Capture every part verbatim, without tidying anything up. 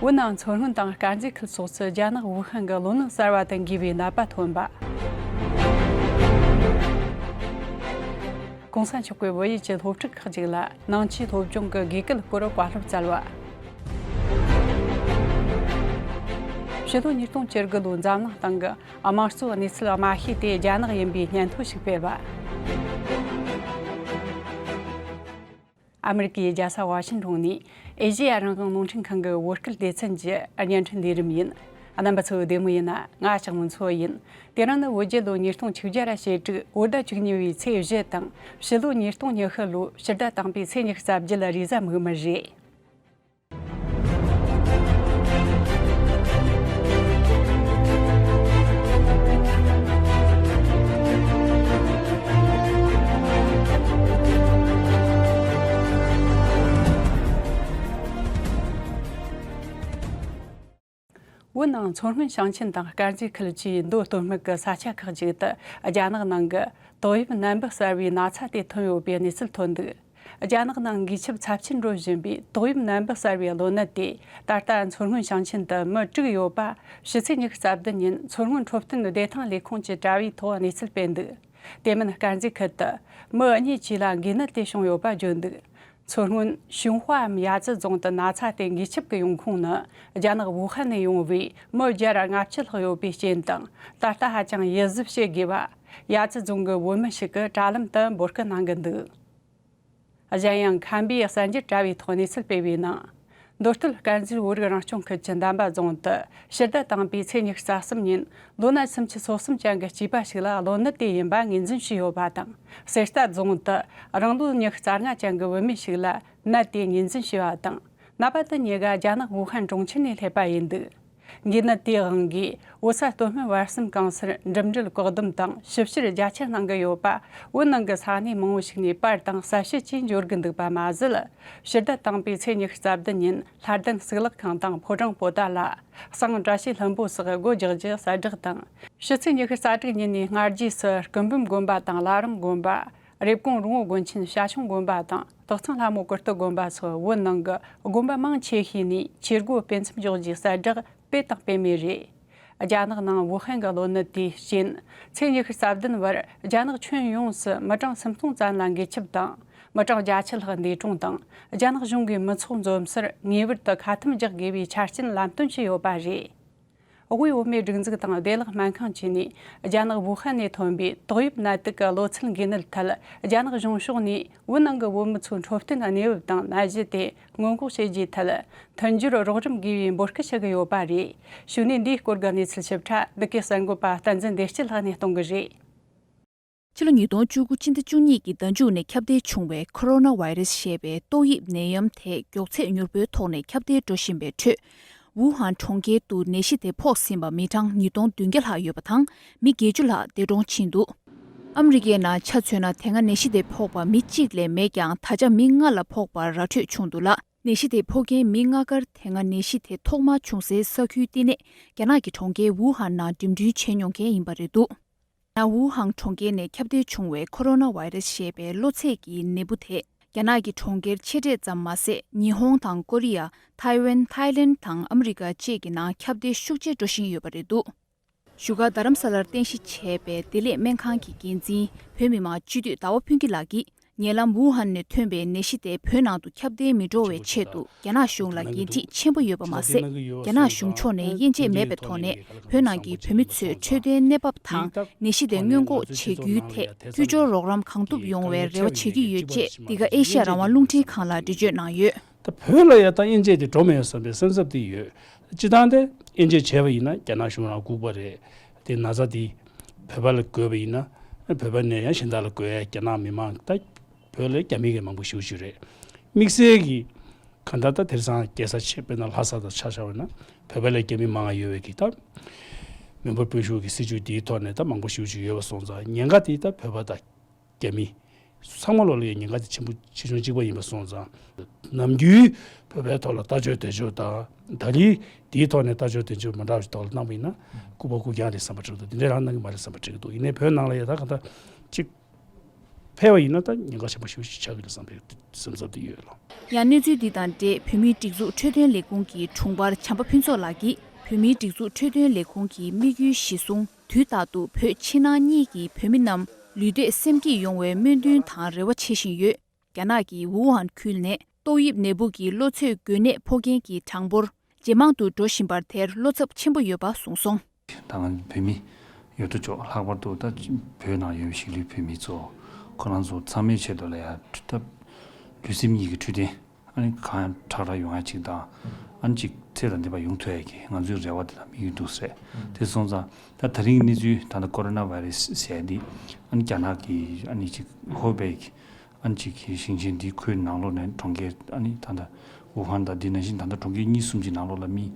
བོད་ནང་མཚོ་སྔོན་དང་དཀར་མཛེས་ཁུལ་སོགས་སུ་རྒྱ་ནག་ཝུ་ཧན་གྱི་ལོ་ན་གསར་བ་དང་འགལ་བའི་ནད་པ་ཐོན་པ། གོང་ས་མཆོག་གིས་བོད་ཡུལ་གྱི་སློབ་ཕྲུག་ཁག་ཅིག་ལ་ནང་ཆོས་སློབ་སྦྱོང་གི་དགོས་གལ་སྐོར་བཀའ་སློབ་སྩལ་བ། ཕྱི་ལོ་ཉིས་སྟོང་བཅུ་དགུ་ལོའི་འཛམ་གླིང་སྟེང་གི་དམངས་གཙོའི་གནས་ཚུལ་མ་ཤེས་ཏེ་རྒྱ་ནག་ཡིན་པའི་སྙན་ཐོ་ཞིག་སྤེལ་བ། ཨ་མི་རི་ཀའི་རྒྱལ་ས་ཝ་ཤིང་ཊོན་ནས་ཨེ་ཤེ་ཡ་རང་དབང་རླུང་འཕྲིན་ཁང་གི་བོད་སྐད་སྡེ་ཚན་གྱི་བརྙན་འཕྲིན་ལས་རིམ་ཡིན། རྣམ་པ་ཚོ་བདེ་མོ་ཡིན་ན། ང་ལྕགས་མོ་མཚོ་ཡིན། དེ་རིང་ནི་བོད་རྒྱལ་ལོ་ཉིས་སྟོང་བཅུ་བརྒྱ་ར་ཞེ་དྲུག་བོད་ཟླ་བཅུ་གཉིས་པའི་ཚེས་བཞི་དང་ཕྱི་ལོ་ཉིས་སྟོང་ཉི་ཤུ་ལོའི་ཕྱི་ཟླ་དང་པོའི་ཚེས་ཉི་ཤུ་རྩ་བརྒྱད་རེས་གཟའ་མིག་དམར་རེད། བོད་ནང་མཚོ་སྔོན་ཞིང་ཆེན་དང་དཀར་མཛེས་ཁུལ་བཅས་མདོ་སྟོད་སྨད་ཀྱི་ས་ཆ་ཁག་ཅིག་ཏུ་རྒྱ་ནག་ནང་གི་ཏོག་དབྱིབས་ནད་འབུ་གསར་བའི་ན་ཚ་དེ་ཐོན་ཡོད་པའི་གནས་ཚུལ་ཐོན་འདུག་རྒྱ་ནག་ནང་འགོས་ཁྱབ་ཚབས་ཆེན་འགྲོ་བཞིན་པའི་ཏོག་དབྱིབས་ནད་འབུ་གསར་བའི་གློ་ནད་དེ་ད་ལྟ་མཚོ་སྔོན་ཞིང་ཆེན་དུ་མི་དྲུག་ཡོད་པ་ཕྱི་ཚེས་ཉི་ཤུ་རྩ་བདུན་ཉིན་མཚོ་སྔོན་འཕྲོད་བསྟེན་བདེ་ཐང་ལས་ཁུངས་ཀྱི་དྲ་བའི་ཐོག་གནས་ཚུལ་སྤེལ་འདུག་དེ་མིན་དཀར་མཛེས་ཁུལ་དུ་མི་གཉིས་བཅས་ལ་འགོས་ནད་དེ་བྱུང་ཡོད་པ་བརྗོད་འདུག་མཚོ་སྔོན་ཤུན་ཧྭའམ་ཡ་ཙི་རྫོང་དུ་ན་ཚ་དེ་འགོས་ཁྱབ་ཀྱི་ཡོང་ཁུངས་ནི་རྒྱ་ནག་ཝུ་ཧན་ནས་ཡོང་བའི་མི་བརྒྱ་ར་ལྔ་བཅུ་ལྷག་ཡོད་པའི་རྐྱེན་དང་། ད་ལྟ་ཧ་ཅང་ཡིད་གཟབ་བྱེད་དགོས་པ། ཡ་ཙི་རྫོང་གི་བོད་མི་ཞིག་གིས་དྲ་ལམ་དུ་འབོད་སྐུལ་གནང་གི་འདུག་གཞན་ཡང་ཁམས་པའི་གསར་འགྱུར་དྲ་བའི་ཐོག་གནས་ཚུལ་སྤེལ་བའི་ནང་། མདོ་སྟོད་དཀར་མཛེས་བོད་རིགས་རང་སྐྱོང་ཁུལ་གྱི་འདམ་པ་རྫོང་དུ་ཕྱི་ཟླ་དང་པོའི་ཚེས་ཉི་ཤུ་རྩ་གསུམ་ཉིན་ལོ་ན་སུམ་ཅུ་སོ་གསུམ་ཅན་གྱི་སྐྱེས་པ་ཞིག་ལ་གློ་ནད་དེ་ཡིན་པ་ངོས་འཛིན་བྱས་ཡོད་པ་དང་། གསེར་རྟ་རྫོང་དུ་རང་ལོ་ཉི་ཤུ་རྩ་ལྔ་ཅན་གྱི་བུད་མེད་ཞིག་ལ་ནད་དེ་ངོས་འཛིན་བྱས་པ་དང་། ནད་པ་དེ་གཉིས་ཀ་རྒྱ་ནག་ཝུ་ཧན་གྲོང་ཁྱེར་ནས་སླེབས་པ་ཡིན་འདུག་འགོས་ནད་དེའི་དབང་གིས་བོད་ས་སྟོད་སྨད་བར་གསུམ་གང་སར་འགྲིམ་འགྲུལ་བཀག་སྡོམ་དང་ཞིབ་བཤེར་རྒྱ་ཆེར་གནང་གི་ཡོད་པ། བོད་ནང་གི་ས་གནས་མང་བོ་ཞིག་ནས་པར་དང་གསལ་བཤད་བཅས་འབྱོར་གྱི་འདུག་པ་མ་ཟད། ཕྱི་ཟླ་དང་པོའི་ཚེས་ཉི་ཤུ་རྩ་བདུན་ཉིན་ལྷ་ལྡན་གཙུག་ལག་ཁང་དང་ཕོ་བྲང་པོ་ཏཱ་ལ། བསང་བཀྲ་ཤིས་ལྷུན་པོ་སོགས་སྒོ་རྒྱག་རྒྱུ་གསལ་བསྒྲགས་དང་། ཕྱི་ཚེས་ཉི་ཤུ་རྩ་དྲུག་ཉིན་ནས་སྔ་རྗེས་སུ་སྐུ་འབུམ་དགོན་པ་དང་བླ་རུང་དགོན་པ། རེབ་གོང་རོང་བོ་དགོན་ཆེན་བྱ་ཆུང་དགོན་པ་དང་སྟག་ཚང་ལྷ་མོ་ཀིརྟི་དགོན་པ་སོགས་བོད་ནང་གི་དགོན་པ་མང་ཆེ་ཤོས་ནས་ཆོས་སྒོ་སྤེལ་མཚམས་འཇོག་རྒྱུའི་གསལ་བསྒྲགས་སྤེལ་དང་སྤེལ་མུས་རེད། རྒྱ་ནག་ནང་ཝུ་ཧན་གྱི་གློ་ནད་དེའི་རྐྱེན། ཚེས་ཉི་ཤུ་རྩ་བདུན་བར་རྒྱ་ནག་ཁྱོན་ཡོངས་སུ་མི་གྲངས་སུམ་སྟོང་ཙམ་ལ་འགོས་ཁྱབ་དང་། མི་གྲངས་བརྒྱད་ཅུ་ལྷག་འདས་གྲོངས་དང་། རྒྱ་ནག་གཞུང་གིས་མི་ཚོགས་འཛོམས་སར་ངེས་པར་དུ་ཁ་ཐུམ་རྒྱག་དགོས་པའི་ཆ་རྐྱེན་ལམ་སྟོན་བྱས་ཡོད་པ་རེད། དབུས་བོད་མིའི་སྒྲིག་འཛུགས་དང་བདེ་ལེགས་སྨན་ཁང་བཅས་ནས་རྒྱ་ནག་ཝུ་ཧན་ནས་ཐོན་པའི་ཏོག་དབྱིབས་ནད་དུག་གི་གློ་ཚད་འགོས་ནད་ཐད་རྒྱ་ནག་གཞུང་ཕྱོགས་ནས་བོད་ནང་གི་བོད་མི་ཚོའི་འཕྲོད་བསྟེན་གནས་བབ་དང་ནད་གཞི་དེ་སྔོན་འགོག་བྱེད་རྒྱུའི་ཐད་མཐུན་སྦྱོར་རོགས་རམ་དགོས་པའི་འབོད་སྐུལ་བྱེད་ཀྱི་ཡོད་པ་རེད། ཞུ་ནས་འདིའི་སྐོར་གྱི་གནས་ཚུལ་ཞིབ་ཕྲ་འདི་གའི་གསར་འགོད་པ་བསྟན་འཛིན་བདེ་སྐྱིད་ལགས་ནས་གཏོང་གི་རེད། ཕྱི་ལོ་ཉིས་སྟོང་བཅུ་དགུ་སྤྱི་ཟླ་བཅུ་གཉིས་ཀྱི་ཟླ་མཇུག་ནས་ཁྱབ་གདལ་བྱུང་བའི་ཁོ་རོ་ན་བྷའི་རེས་ཞེས་པའི་ཏོག་དབྱིབས་ནད་ཡམས་དེ་མགྱོགས་ཚད་མྱུར་པོའི་ཐོག་ནས་ཁྱབ་གདལ་འགྲོ་བཞིན་པའི་ཁྲོད། ཝུ་ཧན་གྲོང་ཁྱེར་དུ་ནད་གཞི་དེ་ཕོག་ཟིན་པ་མི་གྲངས་ཉིས་སྟོང་བདུན་བརྒྱ་ལྷག་ཡོད་པ་དང་། མི་བརྒྱད་ཅུ་ལྷག་འདས་གྲོངས་ཕྱིན་འདུག་ཨ་མི་རི་ཀའི་ནང་ཆ་མཚོན་ན། དེ་སྔ་ནད་གཞི་དེ་ཕོག་པ་མི་གཅིག་ལས་མེད་ཀྱང་། ད་ཆ་མི་ལྔ་ལ་ཕོག་པ་ར་འཕྲོད་བྱུང་འདུག་ལ། ནད་གཞི་དེ་ཕོག་མཁན་མི་ལྔ་ཀར་དེ་སྔ་ནད་གཞི་དེ་ཐོག་མར་བྱུང་སའི་ས་ཁུལ་བསྟི་གནས་རྒྱ་ནག་གི་གྲོང་ཁྱེར་ཝུ་ཧན་ནང་འགྲིམ་འགྲུལ་བྱས་མྱོང་མཁན་ཡིན་པ་རེད་འདུག་ཡང་ཝུ་ཧན་གྲོང་ཁྱེར་ནས་ཁྱབ་གདལ་བྱུང་བའི་ཁོ་རོ་ན་བྷའི་རེས་ཞེས་པའི་གློ་ཚད་ཀྱི་ནད་འབུ་དེ་རྒྱ་ནག་གི་གྲོང་ཁྱེར་ཆེ་གྲས་ཙམ་མ་ཟད། ཉི་ཧོང་དང་ཀོ་རི་ཡ། ཐའེ་ཝན། ཐའི་ལེན་དང་ཨ་མི་རི་ཀ་བཅས་ཀྱི་ནང་ཁྱབ་གདལ་ཤུགས་ཆེ་འགྲོ་བཞིན་ཡོད་པ་རེད་འདུག་བཞུགས་སྒར་རྡ་རམ་ས་ལར་རྟེན་གཞི་བྱས་པའི་བདེ་ལེགས་སྨན་ཁང་གི་འགན་འཛིན་བོད་མི་མང་སྤྱི་འཐུས་ཟླ་བ་ཕུན་སྐྱིད་ལགས་ཀྱིས། ཉེ་ལམ་ཝུ་ཧན་ནས་ཐོན་པའི་ནད་གཞི་དེ་བོད་ནང་དུ་ཁྱབ་གདལ་མི་འགྲོ་བའི་ཆེད་དུ། རྒྱ་ནག་གཞུང་ལ་འགན་འཁྲི་ཆེན་པོ་ཡོད་པ་མ་ཟད། རྒྱ་ནག་གཞུང་ཕྱོགས་ནས་དབྱེ་འབྱེད་མེད་པའི་ཐོག་ནས། བོད་ནང་གི་བོད་མི་ཚོའི་འཕྲོད་བསྟེན་གནས་བབ་དང་། ནད་གཞི་དེ་སྔོན་འགོག་བྱེད་རྒྱུའི་ཐད། འཐུས་སྦྱོར་རོགས་རམ་གང་ཐུབ་ཡོང་བའི་རེ་བ་བྱེད་ཀྱི་ཡོད་ཅེས། འདི་ག་ཨེ་ཤ་ཡ་རང་དབང་རླུང་འཕྲིན་ཁང་ལ་འགྲེལ་བརྗོད་གནང་ཡོད། ད་བོད་ལ་ཡ་ད་དབྱེ་འབྱེད་དེ་འགྲོ་མེད་བསམ་པའི་སེམས་འཚབ་དེ་ཡོད། སྤྱི་བཏང་དེ་དབྱེ་འབྱེད་བྱས་པ་ཡིན་ན་རྒྱ་ནག་གཞུང་རང་ལྐུགས་པ་རེད། དེ་ན་ཚ་དེ་བོད་པ་ལ་འགོས་པ་ཡིན་ན། བོད་པ་ནས་ཡང་གཞན་དག་ལ་འགོས་ཡ་རྒྱ་ནག་མི་མང་ད་བོད་ལ་རྒྱ་མི་གི་མང་པོ་ཞེ་པོ་ཅིག་རེད། དམིགས་བསལ་གྱི་གང་ལྟར་ད་དེང་སང་རྒྱལ་ས་ཆེ་དཔེར་ན་ལྷ་ས་དང་ཆ་བཞག་པ་ཡིན་ན་བོད་པ་ལ་རྒྱ་མི་མང་བ་ཡོད་པའི་གི་ད་མི་འབོར་སྤོ་བཤུག་གི་སྲིད་བྱུས་དེའི་ཐོག་ནས་ད་མང་པོ་ཞེ་པོ་ཅིག་ཡོད་པ་སོང་ཙང་ཉེན་ཁ་དེ་ད་བོད་པ་དང་། རྒྱ་མི་ཚང་མ་ལོག་ལ་ཡང་ཉེན་ཁ་དེ་ཆེན་པོ་ཆེ་ཆུང་གཅིག་པ་ཡིན་པ་སོང་ཙང་། ནམ་རྒྱུན་བོད་པའི་ཐོག་ལ་ལྟ་སྤྱོད་དོན་འཁྱོལ་དང་། ད་རེས་དེའི་ཐོག་ནས་ལྟ་སྤྱོད་དོན་འཁྱོལ་མ་འདྲ་བ་ཞིག་ཐོག་ལ་གནང་པ་ཡིན་ན་ལྐུགས་པ་ལྐུགས་རྐྱང་རེད་བསམ་པ་འདྲ་པོ་འདུག་དེ་འདྲའི་རང་གནང་གི་མ་རེད་བསམ་པ་འདྲ་པོ་འདུག་ཡིན་ནའི་བོད་ནང་ལ་ཡང་ད་ག་ད་གཅིག་ཕེབས་པ་ཡིན་ན་ད་ཉེན་ཁ་ཆེན་པོ་ཞེ་པོ་ཅིག་ཆགས་ཀྱི་རེད་བསམ་པའི་སེམས་འཚབ་དེ་ཡོད་ལགས། ཡང་གནས་ཚུལ་འདི་དང་འབྲེལ་བོད་མིའི་སྒྲིག་འཛུགས་འཕྲོད་བསྟེན་ལས་ཁུངས་ཀྱི་དྲུང་འཕར་བྱམས་པ་ཕུན་ཚོགས་ལགས་ཀྱིས་བོད་མིའི་སྒྲིག་འཛུགས་འཕྲོད་བསྟེན་ལས་ཁུངས་ཀྱི་དམིགས་ཡུལ་གཞིར་བཟུང་དུས་རྟག་ཏུ་བོད་ཕྱི་ནང་གཉིས་ཀྱི་བོད་མི་རྣམས་ལུས་བདེ་སེམས་སྐྱིད་ཡོང་བའི་སྨོན་འདུན་དང་རེ་བ་བྱེད་བཞིན་ཡོད། རྒྱ་ནག་གི་ཝུ་ཧན་ཁུལ་ནས་ཏོག་དབྱིབས་ནད་འབུ་གི་གློ་ཚད་འགོས་ནད་ཕོག་མཁན་གྱི་གྲངས་འབོར་ཇེ་མང་དུ་འགྲོ་བཞིན་པར་དེར་བློ་འཚབ་ཆེན་པོ་ཡོད་པ་གསུངས་སོང་། ད་ང་བོད་མི་ཡོད་དོ་ཅོག་ལྷག་པར་དུ་ད་བོད་ནང་ཡོད་པའི་གཞིས་ལུས་བོད་མི་ཚོ་ཁོ་རང་ཚོ་ཚང་མའི་ཆེད་དུ་ལ་ཡ་ད་ལུས་སེམས་གཉིས་ཀྱི་འཕྲོད་བསྟེན་ཨ་ནི་གང་ཡང་ཁྲག་ཁྲག་ཡོང་ཡ་ཅིག་དང་ཨ་ནི་ཅིག་ཚེ་དང་ལྡན་པ་ཡོང་ཐུབ་ཡ་གི་ང་ཚོའི་རེ་བ་དེ་དང་དམིགས་ཡུལ་འདུག་ཟེར། དེ་སོང་ཙང་ད་ད་རིང་གནས་ཚུལ་ད་ལྟ་ཀོ་རོ་ན་ཝའི་རེ་སི་ཟེར་ཡ་འདི་ཨ་ནི་རྒྱ་ནག་གི་ཨ་ནི་ཅིག་ཧོ་པེ་གི་ཨ་ནི་གཅིག་གི་ཞིང་ཆེན་འདིའི་ཁུལ་ནང་ལོགས་ནས་གྲོང་ཁྱེར་ཨ་ནི་ད་ལྟ་ཝུ་ཧན་དང་འདི་ནང་བཞིན་ད་ལྟ་གྲོང་ཁྱེར་གཉིས་གསུམ་གྱི་ནང་ལོགས་ལ་མི་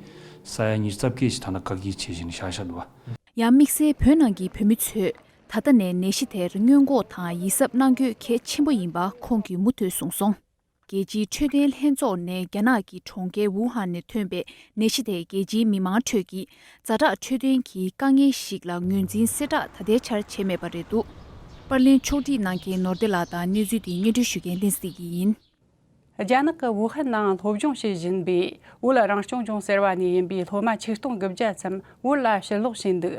ས་ཡ་ཉི་ཤུ་རྩ་བརྒྱད་ཞིག་ད་ལྟ་བཀག་སྐྱིལ་བྱས་བཞིན་བཞག་བཞག་འདུག་བ། ཡང་དམིགས་བསལ་བོད་ནང་གི་བོད་མི་ཚོས་ད་ལྟ་ནས་ནད་གཞི་དེར་སྔོན་འགོག་དང་ཡིད་གཟབ་གནང་རྒྱུ་གལ་ཆེན་པོ་ཡིན་པ་ཁོང་གིས་མུ་མཐུད་གསུངས་སོང་། རྒྱལ་སྤྱིའི་འཕྲོད་བསྟེན་ལྷན་ཚོགས་ནས་རྒྱ་ནག་གི་གྲོང་ཁྱེར་ཝུ་ཧན་ནས་ཐོན་པའི་ནད་གཞི་དེ་རྒྱལ་སྤྱིའི་མི་མང་ཁྲོད་ཀྱི་ཛ་དྲག་འཕྲོད་བསྟེན་གྱི་དཀའ་ངལ་ཞིག་ལ་ངོས་འཛིན་གསལ་བསྒྲགས་ད་ལྟའི་ཆར་བྱས་མེད་པ་རེད་འདུག་པར་ལེན་ཕྱོགས་སྒྲིག་གནང་མཁན་ནོར་བདེ་ལགས་དང་གནས་ཚུལ་དེ་སྙན་སྒྲོན་ཞུ་མཁན་བསྟན་འཛིན་བདེ་སྐྱིད་ཡིན། རྒྱ་ནག་གི་ཝུ་ཧན་ནང་སློབ་སྦྱོང་བྱེད་བཞིན་པའི་བོད་རང་སྐྱོང་ལྗོངས་ཟེར་བ་ནས་ཡིན་པའི་སློབ་མ་ཆིག་སྟོང་དགུ་བརྒྱ་ཙམ་བོད་ལ་ཕྱིར་ལོག་བྱས་འདུག་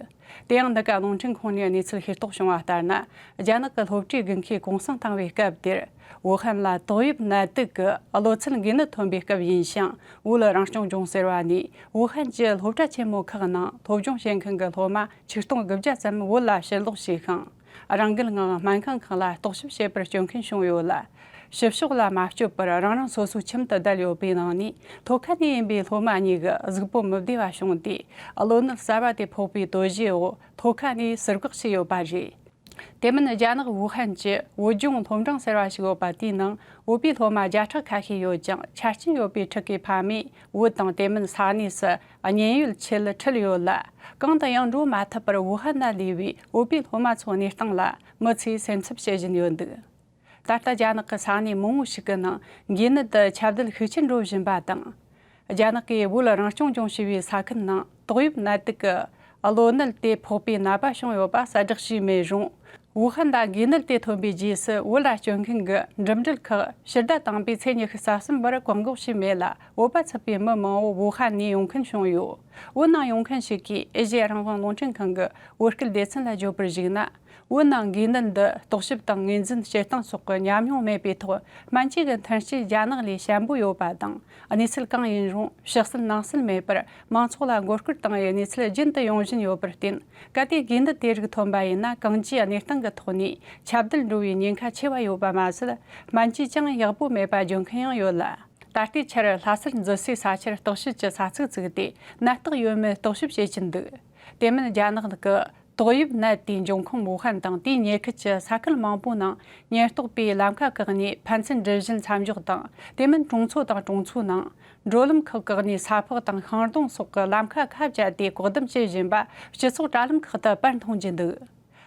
དེ་ཡང་འདི་ག་རླུང་འཕྲིན་ཁང་ནས་གནས་ཚུལ་ཤེས་རྟོགས་བྱུང་བ་ལྟར་ན། རྒྱ་ནག་གི་སློབ་གྲྭའི་དགུན་ཁའི་གུང་སེང་བཏང་བའི་སྐབས་དེར། ཝུ་ཧན་ལ་ཏོག་དབྱིབས་ནད་དུག་གི་གློ་ཚད་འགོས་ནད་ཐོན་པའི་སྐབས་ཡིན་ཞིང་། བོད་རང་སྐྱོང་ལྗོངས་ཟེར་བ་ནས་ཝུ་ཧན་གྱི་སློབ་གྲྭ་ཆེན་མོ་ཁག་ནང་སློབ་སྦྱོང་བྱེད་མཁན་གྱི་སློབ་མ་ཆིག་སྟོང་དགུ་བརྒྱ་ཙམ་བོད་ལ་ཕྱིར་ལོག་བྱས་ཤིང་། རང་འགུལ་ངང་སྨན་ཁང་ཁག་ལ་རྟོག་ཞིབ་བྱེད་པར་བསྐྱོད་མཁན་བྱུང་ཡོད་ལ། ཕྱི་ཕྱོགས་ལ་མ་བསྐྱོད་པར་རང་རང་སོ་སོའི་ཁྱིམ་དུ་བསྡད་ཡོད་པའི་ནང་ནས། ལྷོ་ཁ་ནས་ཡིན་པའི་སློབ་མ་གཉིས་ཀྱི་གཟུགས་པོ་མི་བདེ་བ་བྱུང་སྟེ། གློ་ནད་གསར་བ་དེ་ཕོག་པའི་དོགས་གཞིའི་འོག་ལྷོ་ཁ་ནས་ཟུར་བཀག་བྱས་ཡོད་པ་རེད། དེ་མིན་རྒྱ་ནག་ཝུ་ཧན་གྱི་བོད་ལྗོངས་སློབ་འབྲིང་ཟེར་བ་ཞིག་ཡོད་པ་དེའི་ནང་བོད་པའི་སློབ་མ་བརྒྱ་ཕྲག་ཁ་ཤས་ཡོད་ཅིང་། ཆ་རྐྱེན་ཡོད་པའི་ཕྲུ་གུའི་ཕ་མས་བོད་དང་དེ་མིན་ས་གནས་སུ་གཉེན་ཡོད་ཆེད་ཁྲིད་ཡོད་ལ། གང་དུ་ཡང་འགྲོ་མ་ཐུབ་པར་ཝུ་ཧན་ན་ལུས་པའི་བོད་པའི་སློབ་མ་ཚོའི་གནས་སྟངས་ལ་མི་ཚོས་སེམས་འཚབ་བྱེད་བཞིན་ཡོད་འདུག་ད་ལྟ་རྒྱ་ནག་གི་ས་གནས་མང་བོ་ཞིག་གི་ནང་འགོས་ནད་དེ་ཁྱབ་གདལ་ཤུགས་ཆེན་འགྲོ་བཞིན་པ་དང་། རྒྱ་ནག་གིས་བོད་རང་སྐྱོང་ལྗོངས་ཞེས་པའི་ས་ཁུལ་ནང་ཏོག་དབྱིབས་ནད་དུག་གི་གློ་ནད་དེ་ཕོག་པའི་ནད་པ་བྱུང་ཡོད་པ་གསལ་བསྒྲགས་བྱས་མེད་རུང་། ཝུ་ཧན་ལ་འགོས་ནད་དེ་ཐོན་པའི་རྗེས་སུ་བོད་ལ་སྐྱོད་མཁན་གྱི་འགྲིམ་འགྲུལ་ཁག་ཕྱིར་བསྡད་བཏང་པའི་ཚེས་ཉི་ཤུ་རྩ་གསུམ་བར་བཀག་འགོག་བྱས་མེད་ལ། བོད་པ་ཚུད་པའི་མི་མང་བོ་ཝུ་ཧན་ནས་ཡོང་མཁན་བྱུང་ཡོད། བོད་ནང་ཡོང་མཁན་ཞིག་གིས་ཨེ་ཤེ་ཡ་རང་དབང་རླུང་འཕྲིན་ཁང་གི་བོད་སྐད་སྡེ་ཚན་ལ་བརྗོད་པར་གཞིགས་ན། བོད་ནང་འགོས་ནད་འདི་རྟོག་ཞིབ་དང་ངོས་འཛིན་བྱེད་སྟངས་སོགས་ཀྱི་ཉམས་མྱོང་མེད་པའི་ཐོག་སྨན་བཅོས་ཀྱི་མཐུན་རྐྱེན་རྒྱ་ནག་ལས་ཞན་པོ་ཡོད་པ་དང་། གནས་ཚུལ་གང་ཡིན་རུང་ཕྱི་གསལ་ནང་གསལ་མེད་པར་མང་ཚོགས་ལ་མགོ་སྐོར་བཏང་བའི་གནས་ཚུལ་རྒྱུན་དུ་ཡོང་བཞིན་ཡོད་པར་བརྟེན། གལ་ཏེ་འགོས་ནད་དེ་རིགས་ཐོན་པ་ཡིན་ན་གང་ཅིའི་གནས་སྟངས་ཀྱི་ཐོག་ནས་ཁྱབ་གདལ་འགྲོ་བའི་ཉེན་ཁ་ཆེ་བ་ཡོད་པ་མ་ཟད། སྨན་བཅོས་ཀྱང་ཡག་པོ་མེད་པ་བརྗོད་མཁན་ཡང་ཡོད་ལ། ད་ལྟའི་ཆར་ལྷ་སར་འཛུལ་སའི་ས་ཆར་རྟོག་ཞིབ་ཀྱི་ས་ཚིགས་བཙུགས་ཏེ་ནད་རྟགས་ཡོད་མེད་རྟོག་ཞིབ་བྱེད་ཀྱིན་འདུག་དེ་མིན་རྒྱ་ནག་གི་ཏོག་དབྱིབས་ནད་དེའི་འབྱུང་ཁུངས་ཝུ་ཧན་དང་དེའི་ཉེ་ཁུལ་གྱི་ས་ཁུལ་མང་པོའི་ནང་ཉེན་རྟོག་པས་ལམ་ཁ་བཀག་ནས་ཕན་ཚུན་སྒྲིབ་གཞི་མཚམས་འཇོག་དང་། དེ་མིན་གྲོང་ཚོ་དང་གྲོང་ཚོའི་ནང་། འགྲོ་ལམ་ཁག་བཀག་ནས་ས་ཕག་དང་ཤིང་སྡོང་སོགས་ཀྱི་ལམ་ཁ་ཁ་བཅད་དེ་བཀག་སྡོམ་བྱེད་བཞིན་པ་སྤྱི་ཚོགས་དྲ་ལམ་ཁག་ཏུ་པར་མཐོང་རྒྱུ་འདུག་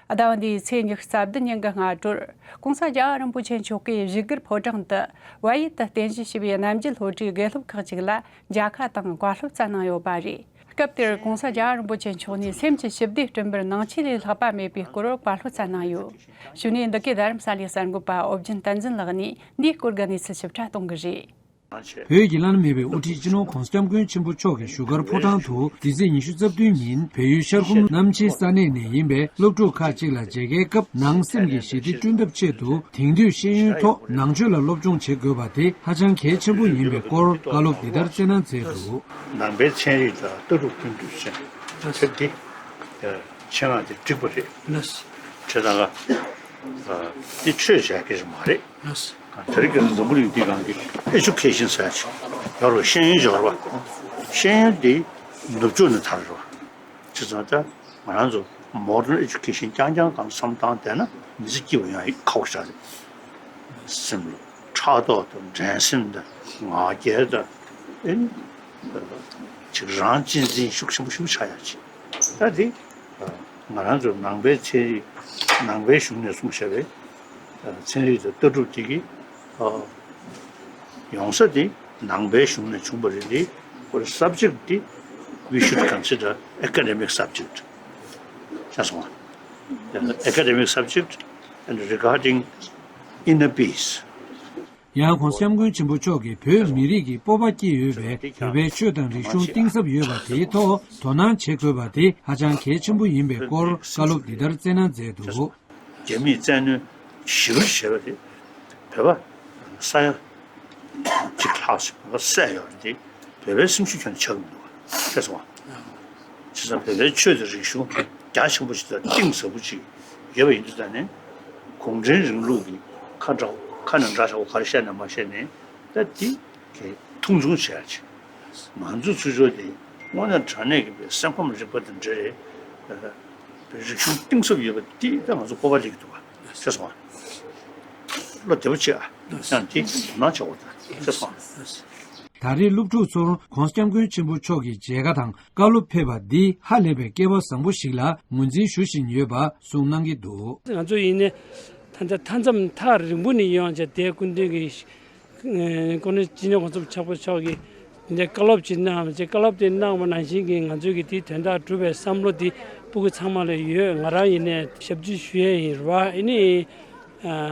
ཟླ་བ་འདིའི་ཚེས་ཉི་ཤུ་རྩ་བདུན་ཉིན་གྱི་སྔ་དྲོར། ྋགོང་ས་རྒྱལ་བ་རིན་པོ་ཆེ་མཆོག་གིས་བཞུགས་སྒར་ཕོ་བྲང་དུ་བལ་ཡུལ་དུ་རྟེན་གཞི་བྱས་པའི་རྣམ་རྒྱལ་སློབ་གྲྭའི་དགེ་སློབ་ཁག་ཅིག་ལ་མཇལ་ཁ་དང་བཀའ་སློབ་སྩལ་གནང་ཡོད་པ་རེད། སྐབས་དེར་ྋགོང་ས་རྒྱལ་བ་རིན་པོ་ཆེ་མཆོག་ནས་སེམས་ཀྱི་ཞི་བདེ་བསྐྲུན་པར་ནང་ཆོས་ལས་ལྷག་པ་མེད་པའི་སྐོར་བཀའ་སློབ་སྩལ་གནང་ཡོད། གཞུག་ནས་འདི་གའི་རྡ་རམ་ས་ལའི་གསར་འགོད་པ་ཨོ་རྒྱན་བསྟན་འཛིན་ལགས་ནས་འདིའི་སྐོར་གྱི་གནས་ཚུལ་ཞིབ་ཕྲ་གཏོང་གི་རེད། བོད་ཀྱི་བླ་ན་མེད་པའི་དབུ་ཁྲིད་སྤྱི་ནོར་༧གོང་ས་༧སྐྱབས་མགོན་ཆེན་པོ་མཆོག་གི་བཞུགས་སྒར་ཕོ་བྲང་དུ་འདི་ཚེས་ཉི་ཤུ་རྩ་བདུན་ཉིན་བལ་ཡུལ་ཤར་ཁུམ་གནམ་ཆེན་ས་གནས་ནས་ཡིན་པའི་སློབ་ཕྲུག་ཁག་ཅིག་ལ་མཇལ་ཁའི་སྐབས། ནང་སེམས་ཀྱི་ཞི་བདེ་བསྐྲུན་ཐབས་ཆེད་དུ་དེང་དུས་ཤེས་ཡོན་ཐོག་ནང་ཆོས་ལ་སློབ་སྦྱོང་བྱེད་དགོས་པ་དེ་ཧ་ཅང་གལ་ཆེན་པོ་ཡིན་པའི་སྐོར་བཀའ་སློབ་འདི་ལྟར་སྩལ་གནང་མཛད་འདུག་ནང་པའི་ཚན་རིག་དང་ལྟ་གྲུབ་ཀུན་འདུས་ཅན་དེབ་འདི་ཆེད་མངགས་ཀྱིས་བསྒྲིགས་པ་རེད། བྱས་ཙང་ལ་འདི་ཆོས་བྱ་སྐད་ཆ་མ་རེད། དེ་རིང་ཁ་སང་འཛམ་བུ་གླིང་འདིའི་སྒང་གི་ཨེ་ཌུ་ཁེ་ཤན་ཟེར་ཡ་ཅིག་ཡོད་རེད་པ། ཤེས་ཡོན་ཅིག་ཡོད་རེད་པ། ཤེས་ཡོན་འདི་ནུབ་ཕྱོགས་ནས་དར་རེད་པ། བྱས་ཙང་ད་ང་རང་ཚོ་མོ་ཌན་ཨེ་ཌུ་ཁེ་ཤན་རྐྱང་རྐྱང་སྒང་བསམ་བློ་བཏང་བསྡད་ན་མི་ཚེ་སྐྱིད་པོ་ཡོང་ཡ་ཁག་པོ་ཞིག་རེད། སེམས་ལ་ཕྲག་དོག་དང་འགྲན་སེམས་དང་ང་རྒྱལ་དང་ཨེ་ནི་ཅིག་རང་གཅེས་འཛིན་ཤུགས་ཆེན་པོ་ཞིག་ཆགས་ཡ་ཅིག་ད་དེ་ང་རང་ཚོ་ནང་པའི་ཚན་རིག་ནང་པའི་གཞུང་ནས་གསུངས་བཞག་པའི་ཚན་རིག་དང་ལྟ་གྲུབ་དེ་གི་ཡོང་ས་དེ་ནང་པའི་གཞུང་ནས་བྱུང་བ་རེད། དེ་ཁོ་རེ་subject དེ་we should consider academic subject ཆགས་སོང་བ། Academic subject and regarding inner peace. ཡང་༧གོང་ས་༧སྐྱབས་མགོན་ཆེན་པོ་མཆོག་གིས་བོད་མི་རིགས་ཀྱི་སྤོབས་པ་སྐྱེས་ཡོད་པའི་བོད་པའི་ཆོས་དང་རིག་གཞུང་གཏིང་ཟབ་ཡོད་པ་དེའི་ཐོག་དོ་སྣང་བྱེད་དགོས་པ་དེ་ཧ་ཅང་གལ་ཆེན་པོ་ཡིན་པའི་སྐོར་བཀའ་སློབ་འདི་ལྟར་སྩལ་གནང་མཛད་འདུག་རྒྱ་མིས་བཙན་གནོན་ཞི་བར་བྱས་པ་དེ་བོད་པ་ས་ཡ་གཅིག་ལྷག་ཞིག་བོད་པ་བསད་ཡོད་རེད་དེ་བོད་པའི་སེམས་ཤུགས་ཁྱོན་ཆགས་ཀྱི་མི་འདུག་བ། ཤེས་སོང་བ། བྱས་ཙང་བོད་པའི་ཆོས་དང་རིག་གཞུང་རྒྱ་ཆེན་པོ་ཞིག་དང་གཏིང་ཟབ་པོ་ཅིག་ཡོད་པ་ཡིན་དུས་ད་ནས་གུང་ཁྲན་རིང་ལུགས་ཀྱི་ཁ་འདྲ་ཁ་ནས་འདྲ་ཆགས་པོ་ག་རེ་བཤད་ནས་མ་བཤད་ནས་ད་དེ་གི་མཐོང་ཆུང་བྱེད་ཡ་ཅིག་ང་ཚོ་ཚུར་ཕྱོགས་དེ་དངོས་གནས་དྲང་གནས་ཀྱི་བའི་སེམས་ཁམས་རིག་པ་དང་འབྲེལ་བའི་རིག་གཞུང་གཏིང་ཟབ་ཡོད་པ་དེ་ད་ང་ཚོ་སྤོབས་པ་སླེབས་ཀྱི་འདུག་བ། ཤེས་སོང་བ། བློ་བདེ་པོ་བྱེད་ཨ། ཡང་དེ་དོ་སྣང་བྱེད་དགོས་ད། ཤེས་སོང་བ། ད་རེས་སློབ་ཕྲུག་ཚོར་༧གོང་ས་༧སྐྱབས་མགོན་ཆེན་པོ་མཆོག་གི་མཇལ་ཁ་དང་བཀའ་སློབ་ཕེབས་པ་འདི་ཧ་ལས་པའི་སྐལ་བ་བཟང་པོ་ཞིག་ལ་ངོས་འཛིན་ཞུ་བཞིན་ཡོད་པ་གསུངས་གནང་གི་འདུག་ང་ཚོ་ཡིན་ནའི་ད་ལྟ་མཐའ་མཚམས་ཐག་རིང་པོ་ནས་ཡོང་བྱས་དེ་སྐུ་མདུན་གྱི་ཨ་ཀོང་སྤྲུལ་སྤྱི་ནོར་༧གོང་ས་མཆོག་པོ་མཆོག་གིས་འདི་བཀའ་སློབ་ཅིག་གནང་བ་ཅིག་བཀའ་སློབ་དེ་གནང་བ་ནང་བཞིན་གྱི་ང་ཚོས་ཀྱི་དེའི་དོན་དག་སྒྲུབ་པའི་བསམ་བློ་དེ་སྤུ་གུ་ཚང་མ་ལ་ཡོད། ང་རང་ཡིན་ནའི་ཞབས་ཕྱི་ཞུ་ཡས་ཡིན་རེད་བ། ཨ་ནི་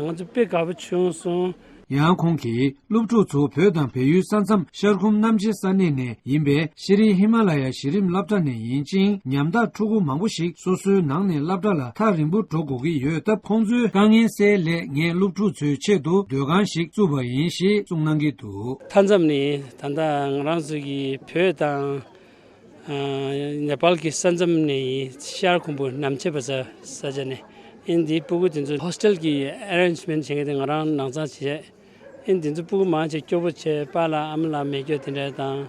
ང་ཚོ་དཔེ་དགའ་པོ་བྱུང་སོང་། ཡང་ཁོང་གིས་སློབ་ཕྲུག་ཚོ་བོད་དང་བལ་ཡུལ་ས་མཚམས་ཤར་ཁུམ་གནམ་ཆེ་ས་གནས་ནས་ཡིན་པའི་ཤེས་རིག་ཧི་མ་ལ་ཡ་གཞི་རིམ་སློབ་གྲྭ་ནས་ཡིན་ཅིང་ཉམ་ཐག་ཕྲུ་གུ་མང་པོ་ཞིག་སོ་སོའི་ནང་ནས་སློབ་གྲྭ་ལ་ཐག་རིང་པོ་འགྲོ་དགོས་ཀྱི་ཡོད་སྟབས་ཁོང་ཚོའི་དཀའ་ངལ་སེལ་སླད་ངས་སློབ་ཕྲུག་ཚོའི་ཆེད་དུ་སྡོད་ཁང་ཞིག་བཙུགས་པ་ཡིན་ཞེས་གསུངས་གནང་གི་འདུག་མཐའ་མཚམས་ནི་ད་ལྟ་ང་རང་ཚོ་གི་བོད་དང་ཨ་ནེ་པཱལ་གྱི་ས་མཚམས་ནས་ཤར་ཁུམ་བུ་གནམ་ཆེ་བ་ས་ས་ཆ་ནས་ཨིན་དེའི་སྤུ་གུ་དེ་ཚོ་ཧོ་སི་ཊེལ་གྱི་ཨེ་རེན་ཇི་མེན་ཊི་བྱེད་མཁན་དེ་ང་རང་ནང་ཚང་བྱས། ཨིན་དེ་ཚོ་སྤུ་གུ་མང་ཆེ་སྐྱོ་པོ་བྱས་པཱ་ལགས་ཨ་མ་ལགས་མེད་སྐྱོ་དེ་འདྲ་དང་།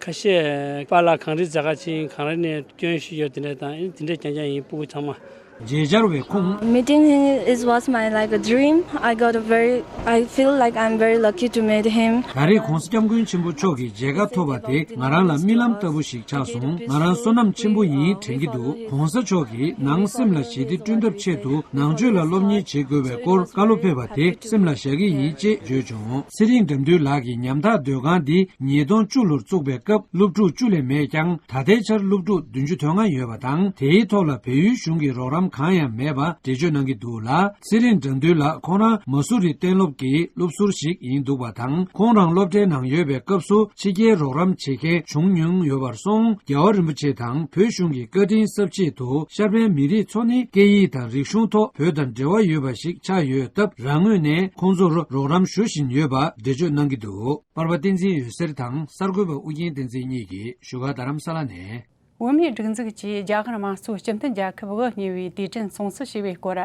ཁ་ཤས་པཱ་ལགས་གངས་རི་རྫ་ཁ་ཕྱིན་གངས་རི་ནས་སྐྱོན་ཞིག་ཡོད་དེ་འདྲ་དང་ཨིན་དེ་འདྲ་རྐྱང་རྐྱང་ཡིན་སྤུ་གུ་ཚང་མ། མཇལ་བཅར་བའི་ཁོང་། Meeting him, it was my, like, a dream. I got a very, I feel like I'm very lucky to meet him. ད་རེས་༧གོང་ས་༧སྐྱབས་མགོན་ཆེན་པོ་མཆོག་གི་མཇལ་ཁ་ཐོབ་པ་དེ་ང་རང་ལ་རྨི་ལམ་ལྟ་བུ་ཞིག་ཆགས་སོང་། ང་རང་བསོད་ནམས་ཆེན་པོ་ཡིན་དྲན་གྱི་འདུག ༸གོང་ས་མཆོག་གིས་ནང་སེམས་ལ་ཞི་བདེ་བསྐྲུན་ཐབས་ཆེད་དུ་ནང་ཆོས་ལ་སློབ་གཉེར་བྱེད་དགོས་པའི་སྐོར་བཀའ་སློབ་ཕེབས་པ་དེ་སེམས་ལ་བཞག་གི་ཡིན་ཅེས་བརྗོད་བྱུང་། ཚེ་རིང་དགྲ་འདུལ་ལགས་ཀྱིས་ཉམ་ཐག་སྡོད་ཁང་འདི་ཉིས་སྟོང་བཅུ་ལོར་བཙུགས་པའི་སྐབས་སློབ་ཕྲུག་བཅུ་ལས་མེད་ཀྱང་ད་ལྟའི་ཆར་སློབ་ཕྲུག་བདུན་ཅུ་དོན་ལྔ་ཡོད་པ་དང་དེའི་ཐོག་ལ་བལ་ཡུལ་གཞུང་གི་རོགས་རམ་གང་ཡང་མེད་པ་འགྲེལ་བརྗོད་གནང་གི་འདུག་ལ། ཚེ་རིང་དགྲ་འདུལ་ལགས་ཁོང་རང་མ་སུ་རི་གཏན་སློབ་ཀྱི་སློབ་ཟུར་ཞིག་ཡིན་འདུག་པ་དང་ཁོང་རང་སློབ་གྲྭའི་ནང་ཡོད་པའི་སྐབས་སུ་ཕྱི་རྒྱལ་རོགས་རམ་བྱེད་མཁན་བྱུང་མྱོང་ཡོད་པར་སོང་། རྒྱལ་བ་རིན་པོ་ཆེ་དང་བོད་གཞུང་གི་བཀའ་དྲིན་གསབ་ཆེད་དུ་ཤར་པའི་མི་རིགས་ཚོ་ནི་སྐད་ཡིག་དང་རིག་གཞུང་ཐོག་བོད་དང་འབྲེལ་བ་ཡོད་པ་ཞིག་ཆགས་ཡོད་སྟབས་རང་ངོས་ནས་ཁོང་ཚོར་རོགས་རམ་ཞུ་བཞིན་ཡོད་པ་འགྲེལ་བརྗོད་གནང་གི་འདུག་པར་པ་བསྟན་འཛིན་འོད་ཟེར་དང་གསར་འགོད་པ་ཨུ་རྒྱན་བསྟན་འཛིན་གཉིས་ཀྱིས་བཞུགས་སྒར་རྡ་རམ་ས་ལ་ནས། བོད་མིའི་སྒྲིག་འཛུགས་ཀྱིས་རྒྱ་གར་དམངས་གཙོའི་སྤྱི་མཐུན་རྒྱལ་ཁབ་དབུ་བརྙེས་པའི་དུས་དྲན་སྲུང་བརྩི་ཞུས་པའི་སྐོར།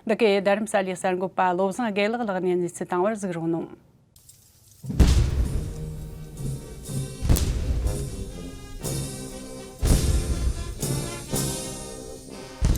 འདི་གའི་རྡ་རམ་ས་ལའི་གསར་འགོད་པ་བློ་བཟང་དགེ་ལེགས་ལགས་ནས་གནས་ཚུལ་བཏང་བར་གཟིགས་རོགས་གནང་།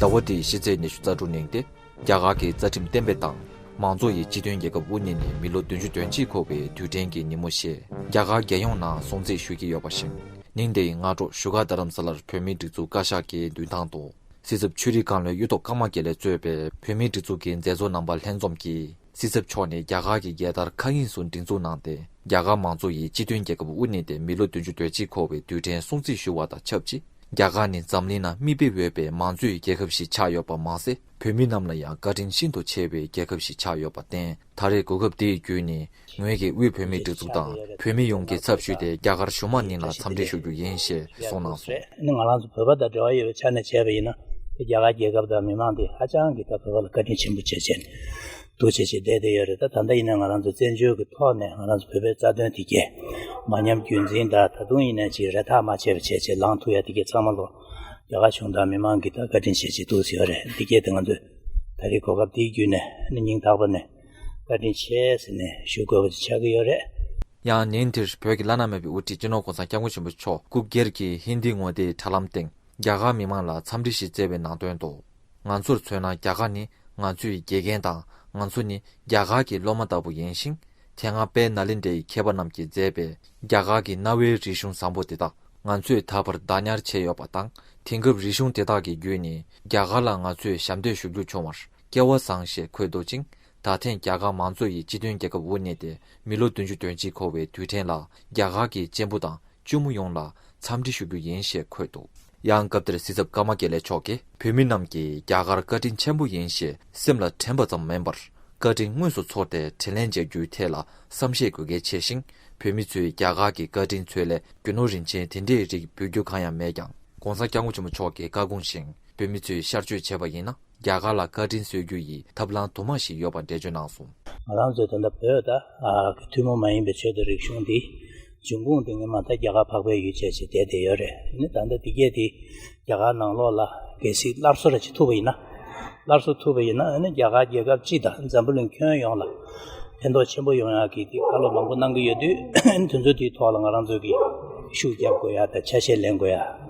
ཟླ་བ་འདིའི་ཕྱི་ཚེས་ཉི་ཤུ་རྩ་དྲུག་ཉིན་ཏེ། རྒྱ་གར་གྱི་རྩ་ཁྲིམས་གཏན་འབེབས་དང་། མང་གཙོ་ཡི་སྤྱི་མཐུན་རྒྱལ་ཁབ་དབུ་བརྙེས་ནས་མི་ལོ་བདུན་ཅུ་དོན་གཅིག་འཁོར་བའི་དུས་དྲན་གྱི་ཉིན་མོ་ཞེས་རྒྱ་གར་རྒྱལ་ཡོངས་ནང་སྲུང་བརྩི་ཞུ་གི་ཡོད་པ་བཞིན། ཉིན་དེའི་སྔ་དྲོ་བཞུགས་སྒར་རྡ་རམ་ས་ལར་བོད་མིའི་སྒྲིག་འཛུགས་བཀའ་ཤག་གི་མདུན་ཐང་དུ། སྲིད་ཚབ་ཆོས་རིག་བཀའ་བློན་གཡུ་ཐོག་ཀརྨ་རྒྱལ་ལས་གཙོས་པའི་བོད་མིའི་སྒྲིག་འཛུགས་ཀྱི་མཛད་གཙོ་རྣམ་པ་ལྷན་འཛོམས་ཀྱིས། སྲིད་ཚབ་མཆོག་ནས་རྒྱ་གར་གྱི་རྒྱལ་དར་མཁའ་དབྱིངས་སུ་སྒྲེང་འཛུགས་གནང་སྟེ། རྒྱ་གར་མང་གཙོ་ཡི་སྤྱི་མཐུན་རྒྱལ་ཁབ་དབུ་བརྙེས་ཏེ་མི་ལོ་བདུན་ཅུ་དོན་གཅིག་འཁོར་བའི་དུས་དྲན་སྲུང་བརྩི་ཞུ་བ་དང་ཆབས་ཅིག་རྒྱ་གར་ནི་འཛམ་གླིང་ནང་མིག་དཔེ་འོས་པའི་མང་གཙོའི་རྒྱལ་ཁབ་ཞིག་ཆགས་ཡོད་པ་མ་ཟད། བོད་མི་རྣམས་ལ་ཡང་བཀའ་དྲིན་ཤིན་ཏུ་ཆེ་བའི་རྒྱལ་ཁབ་ཞིག་ཆགས་ཡོད་པར་བརྟེན། ད་རེས་གོ་སྐབས་འདི་ཡི་བརྒྱུད་ནས། ངོས་ཀྱིས་དབུས་བོད་མིའི་སྒྲིག་འཛུགས་དང་བོད་མི་ཡོངས་ཀྱི་ཚབ་ཞུས་ཏེ། རྒྱ་གར་གཞུང་མང་གཉིས་ལ་འཚམས་འདྲི་ཞུ་རྒྱུ་ཡིན་ཞེས་གསུངས་གནང་སོང་། ཨ་ནི་ང་རང་ཚོ་བོད་པ་དང་འབྲེལ་བ་ཡོད་པའི་ཆ་ནས་བྱས་པ་ཡིན་ན། རྒྱ་གར་རྒྱལ་ཁབ་དང་མི་མང་འདི་ཧ་ཅང་གི་ད་བོད་པ་ལ་བཀའ་དྲིན་ཆེན་པོ་བྱེད་བྱས་ནས་ཐུགས་རྗེ་ཆེ་བསྡད་བསྡད་ཡོད་རེད། ད་ད་ལྟ་ཡིན་ན་ང་རང་ཚོ་བཙན་བྱོལ་གྱི་ཐོག་ནས་ང་རང་ཚོ་བོད་པའི་རྩ་དོན་དེ་གས་མ་ཉམས་རྒྱུན་འཛིན་དང་། ད་དུང་ཡིན་ན་ཅིག་རེ་ཐག་མ་ཆད་པ་བྱས་བྱས་ལངས་ཐུབ་ཡ་དེ་གས་ཚང་མ་ལོ། རྒྱ་གར་གཞུང་དང་མི་མང་གི་ད་བཀའ་དྲིན་ཆེ་ཆེ་འདུག་ཟེར་བ་རེད། འདི་སྐད་དེ་ང་ཚོས་ད་རེས་གོ་སྐབས་འདིའི་བརྒྱུད་ནས་ནི་སྙིང་ཐག་པ་ནས་བཀའ་དྲིན་ཆེ་ཟེར་ནས་ཞུ་དགོས་པ་ཆགས་ཀྱི་ཡོད་རེད། ཡང་ཉིན་དེར་བོད་ཀྱི་བླ་ན་མེད་པའི་དབུ་ཁྲིད་སྤྱི་ནོར་༧གོང་ས་༧སྐྱབས་མགོན་ཆེན་པོ་མཆོག་སྐུ་སྒེར་གྱི་ཧིན་དིའི་ངོ་དེབ་དྲ་ལམ་སྟེང་རྒྱ་གར་མི་མང་ལ་འཚམས་འདྲི་ཞིག་བསྩལ་བའི་ནང་དོན་དུ། ང་ཚོར་མཚོན་ན་རྒྱ་གར་ནི་ང་ཚོའི་དགེ་རྒན་དང་། ང་ཚོ་ནི་རྒྱ་གར་གྱི་སློབ་མ་ལྟ་བུ་ཡིན་ཞིང་། དེ་སྔ་དཔལ་ནཱ་ལེནྡྲའི་མཁས་པ་རྣམས་ཀྱིས་མཛད་པའི་རྒྱ་གར་གྱི་གནའ་བོའི་རིག་གཞུང་བཟང་པོ་དེ་དག་ང་ཚོས་ད་བར་བདག་ཉར་བྱས་ཡོད་པ་དང་། དེང་སྐབས་རིག་གཞུང་དེ་དག་གི་བརྒྱུད་ནས་རྒྱ་གར་ལ་ང་ཚོས་ཞབས་འདེགས་ཞུ་རྒྱུ་བྱུང་བར་སྐལ་བ་བཟང་ཞེས་འཁོད་འདུག་ཅིང་། ད་ཐེངས་རྒྱ་གར་མང་གཙོ་ཡི་སྤྱི་མཐུན་རྒྱལ་ཁབ་དབུ་བརྙེས་ཏེ་མི་ལོ་བདུན་ཅུ་དོན་གཅིག་འཁོར་བའི་དུས་དྲན་ལ་རྒྱ་གར་གྱི་གཅེན་པོ་དང་། གཅུང་མོ་ཡོངས་ལ་འཚམས་འདྲི་ཞུ་རྒྱུ་ཡིན་ཞེས་འཁོད་འདུག་ཡང་སྐབས་དེར་སྲིད་ཚབ་ཀརྨ་དགེ་ལེགས་མཆོག་གིས་བོད་མི་རྣམས་ཀྱིས་རྒྱ་གར་བཀའ་དྲིན་ཆེན་པོ་ཡིན་ཞེས་སེམས་ལ་དྲན་པ་ཙམ་མིན་པར། བཀའ་དྲིན་དངོས་སུ་ཚོར་ཏེ་དྲིན་ལན་འཇལ་རྒྱུའི་ཐད་ལ་བསམ་ཤེས་དགོས་གལ་ཆེ་ཞིང་། བོད་མི་ཚོས་རྒྱ་གར་གྱི་བཀའ་དྲིན་ཚོད་ལས་རྒྱུ་ནོར་རིན་ཆེན་དེ་འདྲའི་རིགས་འབུལ་རྒྱུ་གང་ཡང་མེད་ཀྱང་། ྋགོང་ས་ྋསྐྱབས་མགོན་ཆེན་པོ་མཆོག་གི་བཀའ་དགོངས་བཞིན་བོད་མི་ཚོས་ཤར་བསྐྱོད་བྱས་པ་ཡིན་ན། རྒྱ་གར་ལ་བཀའ་དྲིན་གསོ་རྒྱུ་ཡི་ཐབས་ལམ་དུ་མ་ཞིག་ཡོད་པ་འགྲེལ་བརྗོད་གནང་སོང་། ང་རང་ཚོའི་ད་ལྟ་བོད་ད་ཨ་གི་ཐུན་མོང་མ་ཡིན་པའི་ཆོས་དང་རིག་གཞུང་འདི་འབྱུང་ཁུངས་འདི་ངས་མ་ད་རྒྱ་གར་འཕགས་པའི་ཡུལ་བྱས་བྱས་བསྡད་བསྡད་ཡོད་རེད། ཨ་ནི་ད་ལྟ་འདི་གས་དེ་རྒྱ་གར་ནང་ལོགས་ལ་གལ་སྲིད་སླར་གསོ་ར་ཅིག་ཐུབ་པ་ཡིན་ན། སླར་གསོ་ཐུབ་པ་ཡིན་ན་ཨ་ནི་རྒྱ་གར་རྒྱལ་ཁབ་སྤྱི་དང་འཛམ་བུ་གླིང་ཁྱོན་ཡོངས་ལ་ཕན་ཐོགས་ཆེན་པོ་ཡོང་ཡག་གི་དེ་བཀའ་སློབ་མང་པོ་གནང་གི་ཡོད་དུས། ཨ་ནི་དེ་ཚོ་དེའི་ཐོག་ལ་ང་རང་ཚོ་གི་ཤུགས་རྒྱབ་དགོས་ཡ་དང་ཆ་ཤས་ལེན་དགོས་ཡ་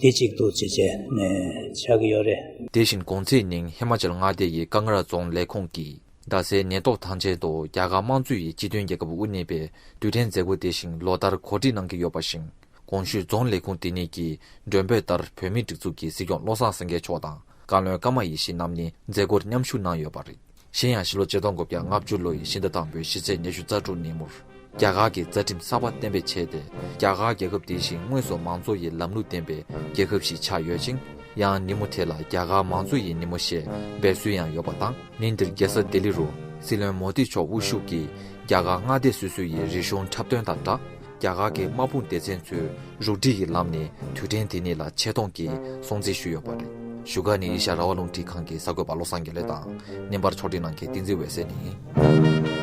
དེ་གཅིག་ཏུ་བྱས་བྱས་ནས་ཆགས་ཀྱི་ཡོད་རེད། དེ་བཞིན་གོང་ཚེས་ཉིན་ཧི་མ་ཅལ་མངའ་སྡེ་ཡི་ཀང་ར་རྫོང་ལས་ཁུངས་ཀྱིས། རྡ་སའི་ཉེན་རྟོག་ཐང་ཆེན་དུ་རྒྱ་གར་དམངས་གཙོ་ཡི་སྤྱི་མཐུན་རྒྱལ་ཁབ་དབུ་བརྙེས་པའི་དུས་དྲན་མཛད་སྒོ་དེ་བཞིན་ལོ་ལྟར་གོ་སྒྲིག་གནང་གི་ཡོད་པ་བཞིན། གོང་ཞུས་རྫོང་ལས་ཁུངས་དེ་ཉིད་ཀྱི་མགྲོན་འབོད་ལྟར་བོད་མིའི་སྒྲིག་འཛུགས་ཀྱི་སྲིད་སྐྱོང་བློ་བཟང་སེང་གེ་མཆོག་དང་བཀའ་བློན་ཀརྨ་ཡེ་ཤེས་རྣམ་གཉིས་མཛད་སྒོར་མཉམ་ཞུགས་གནང་ཡོད་པ་རེད། གཞན་ཡང་ཕྱི་ལོ་ཆིག་སྟོང་དགུ་བརྒྱ་ལྔ་བཅུ་ལོ་ཡི་ཕྱི་ཟླ་དང་པོའི་ཕྱི་ཚེས་ཉི་ཤུ་རྩ་དྲུག་ཉིན་མོར། རྒྱ་གར་གྱི་རྩ་ཁྲིམས་གསར་པ་གཏན་འབེབས་བྱས་ཏེ། རྒྱ་གར་རྒྱལ་ཁབ་དེ་བཞིན་དངོས་སུ་མང་གཙོ་ཡི་ལམ་ལུགས་ལྡན་པའི་རྒྱལ་ཁབ་ཞིག་ཆགས་ཡོད་ཅིང་། ཡང་ཉིན་མོ་དེ་ལ་རྒྱ་གར་མང་གཙོ་ཡི་ཉིན་མོ་ཞེས་འབོད་སྲོལ་ཡང་ཡོད་པ་དང་། ཉིན་འདིར་རྒྱལ་ས་ལྡི་ལི་རུ་སྲིད་བློན་མོ་དི་མཆོག་དབུ་བཞུགས་ཀྱིས་རྒྱ་གར་མངའ་སྡེ་སོ་སོ་ཡི་རིག་གཞུང་འཁྲབ་སྟོན་དང་སྦྲགས། རྒྱ་གར་གྱི་དམག་དཔུང་སྡེ་ཚན་ཚོས་རུ་སྒྲིག་གི་ལམ་ནས་དུས་དྲན་དེ་ཉིད་ལ་ཆེ་མཐོང་གིས་སྲུང་བརྩི་ཞུས་ཡོད་པ་རེད། བཞུགས་སྒར་ནས་ཨེ་ཤ་ཡ་རང་དབང་རླུང་འཕྲིན་ཁང་གི་གསར་འགོད་པ་བློ་བཟང་དགེ་ལེགས་དང་། བརྙན་པར་ཕྱོགས་སྒྲིག་གནང་མཁན་བསྟན་འཛིན་འོད་ཟེར་ནས།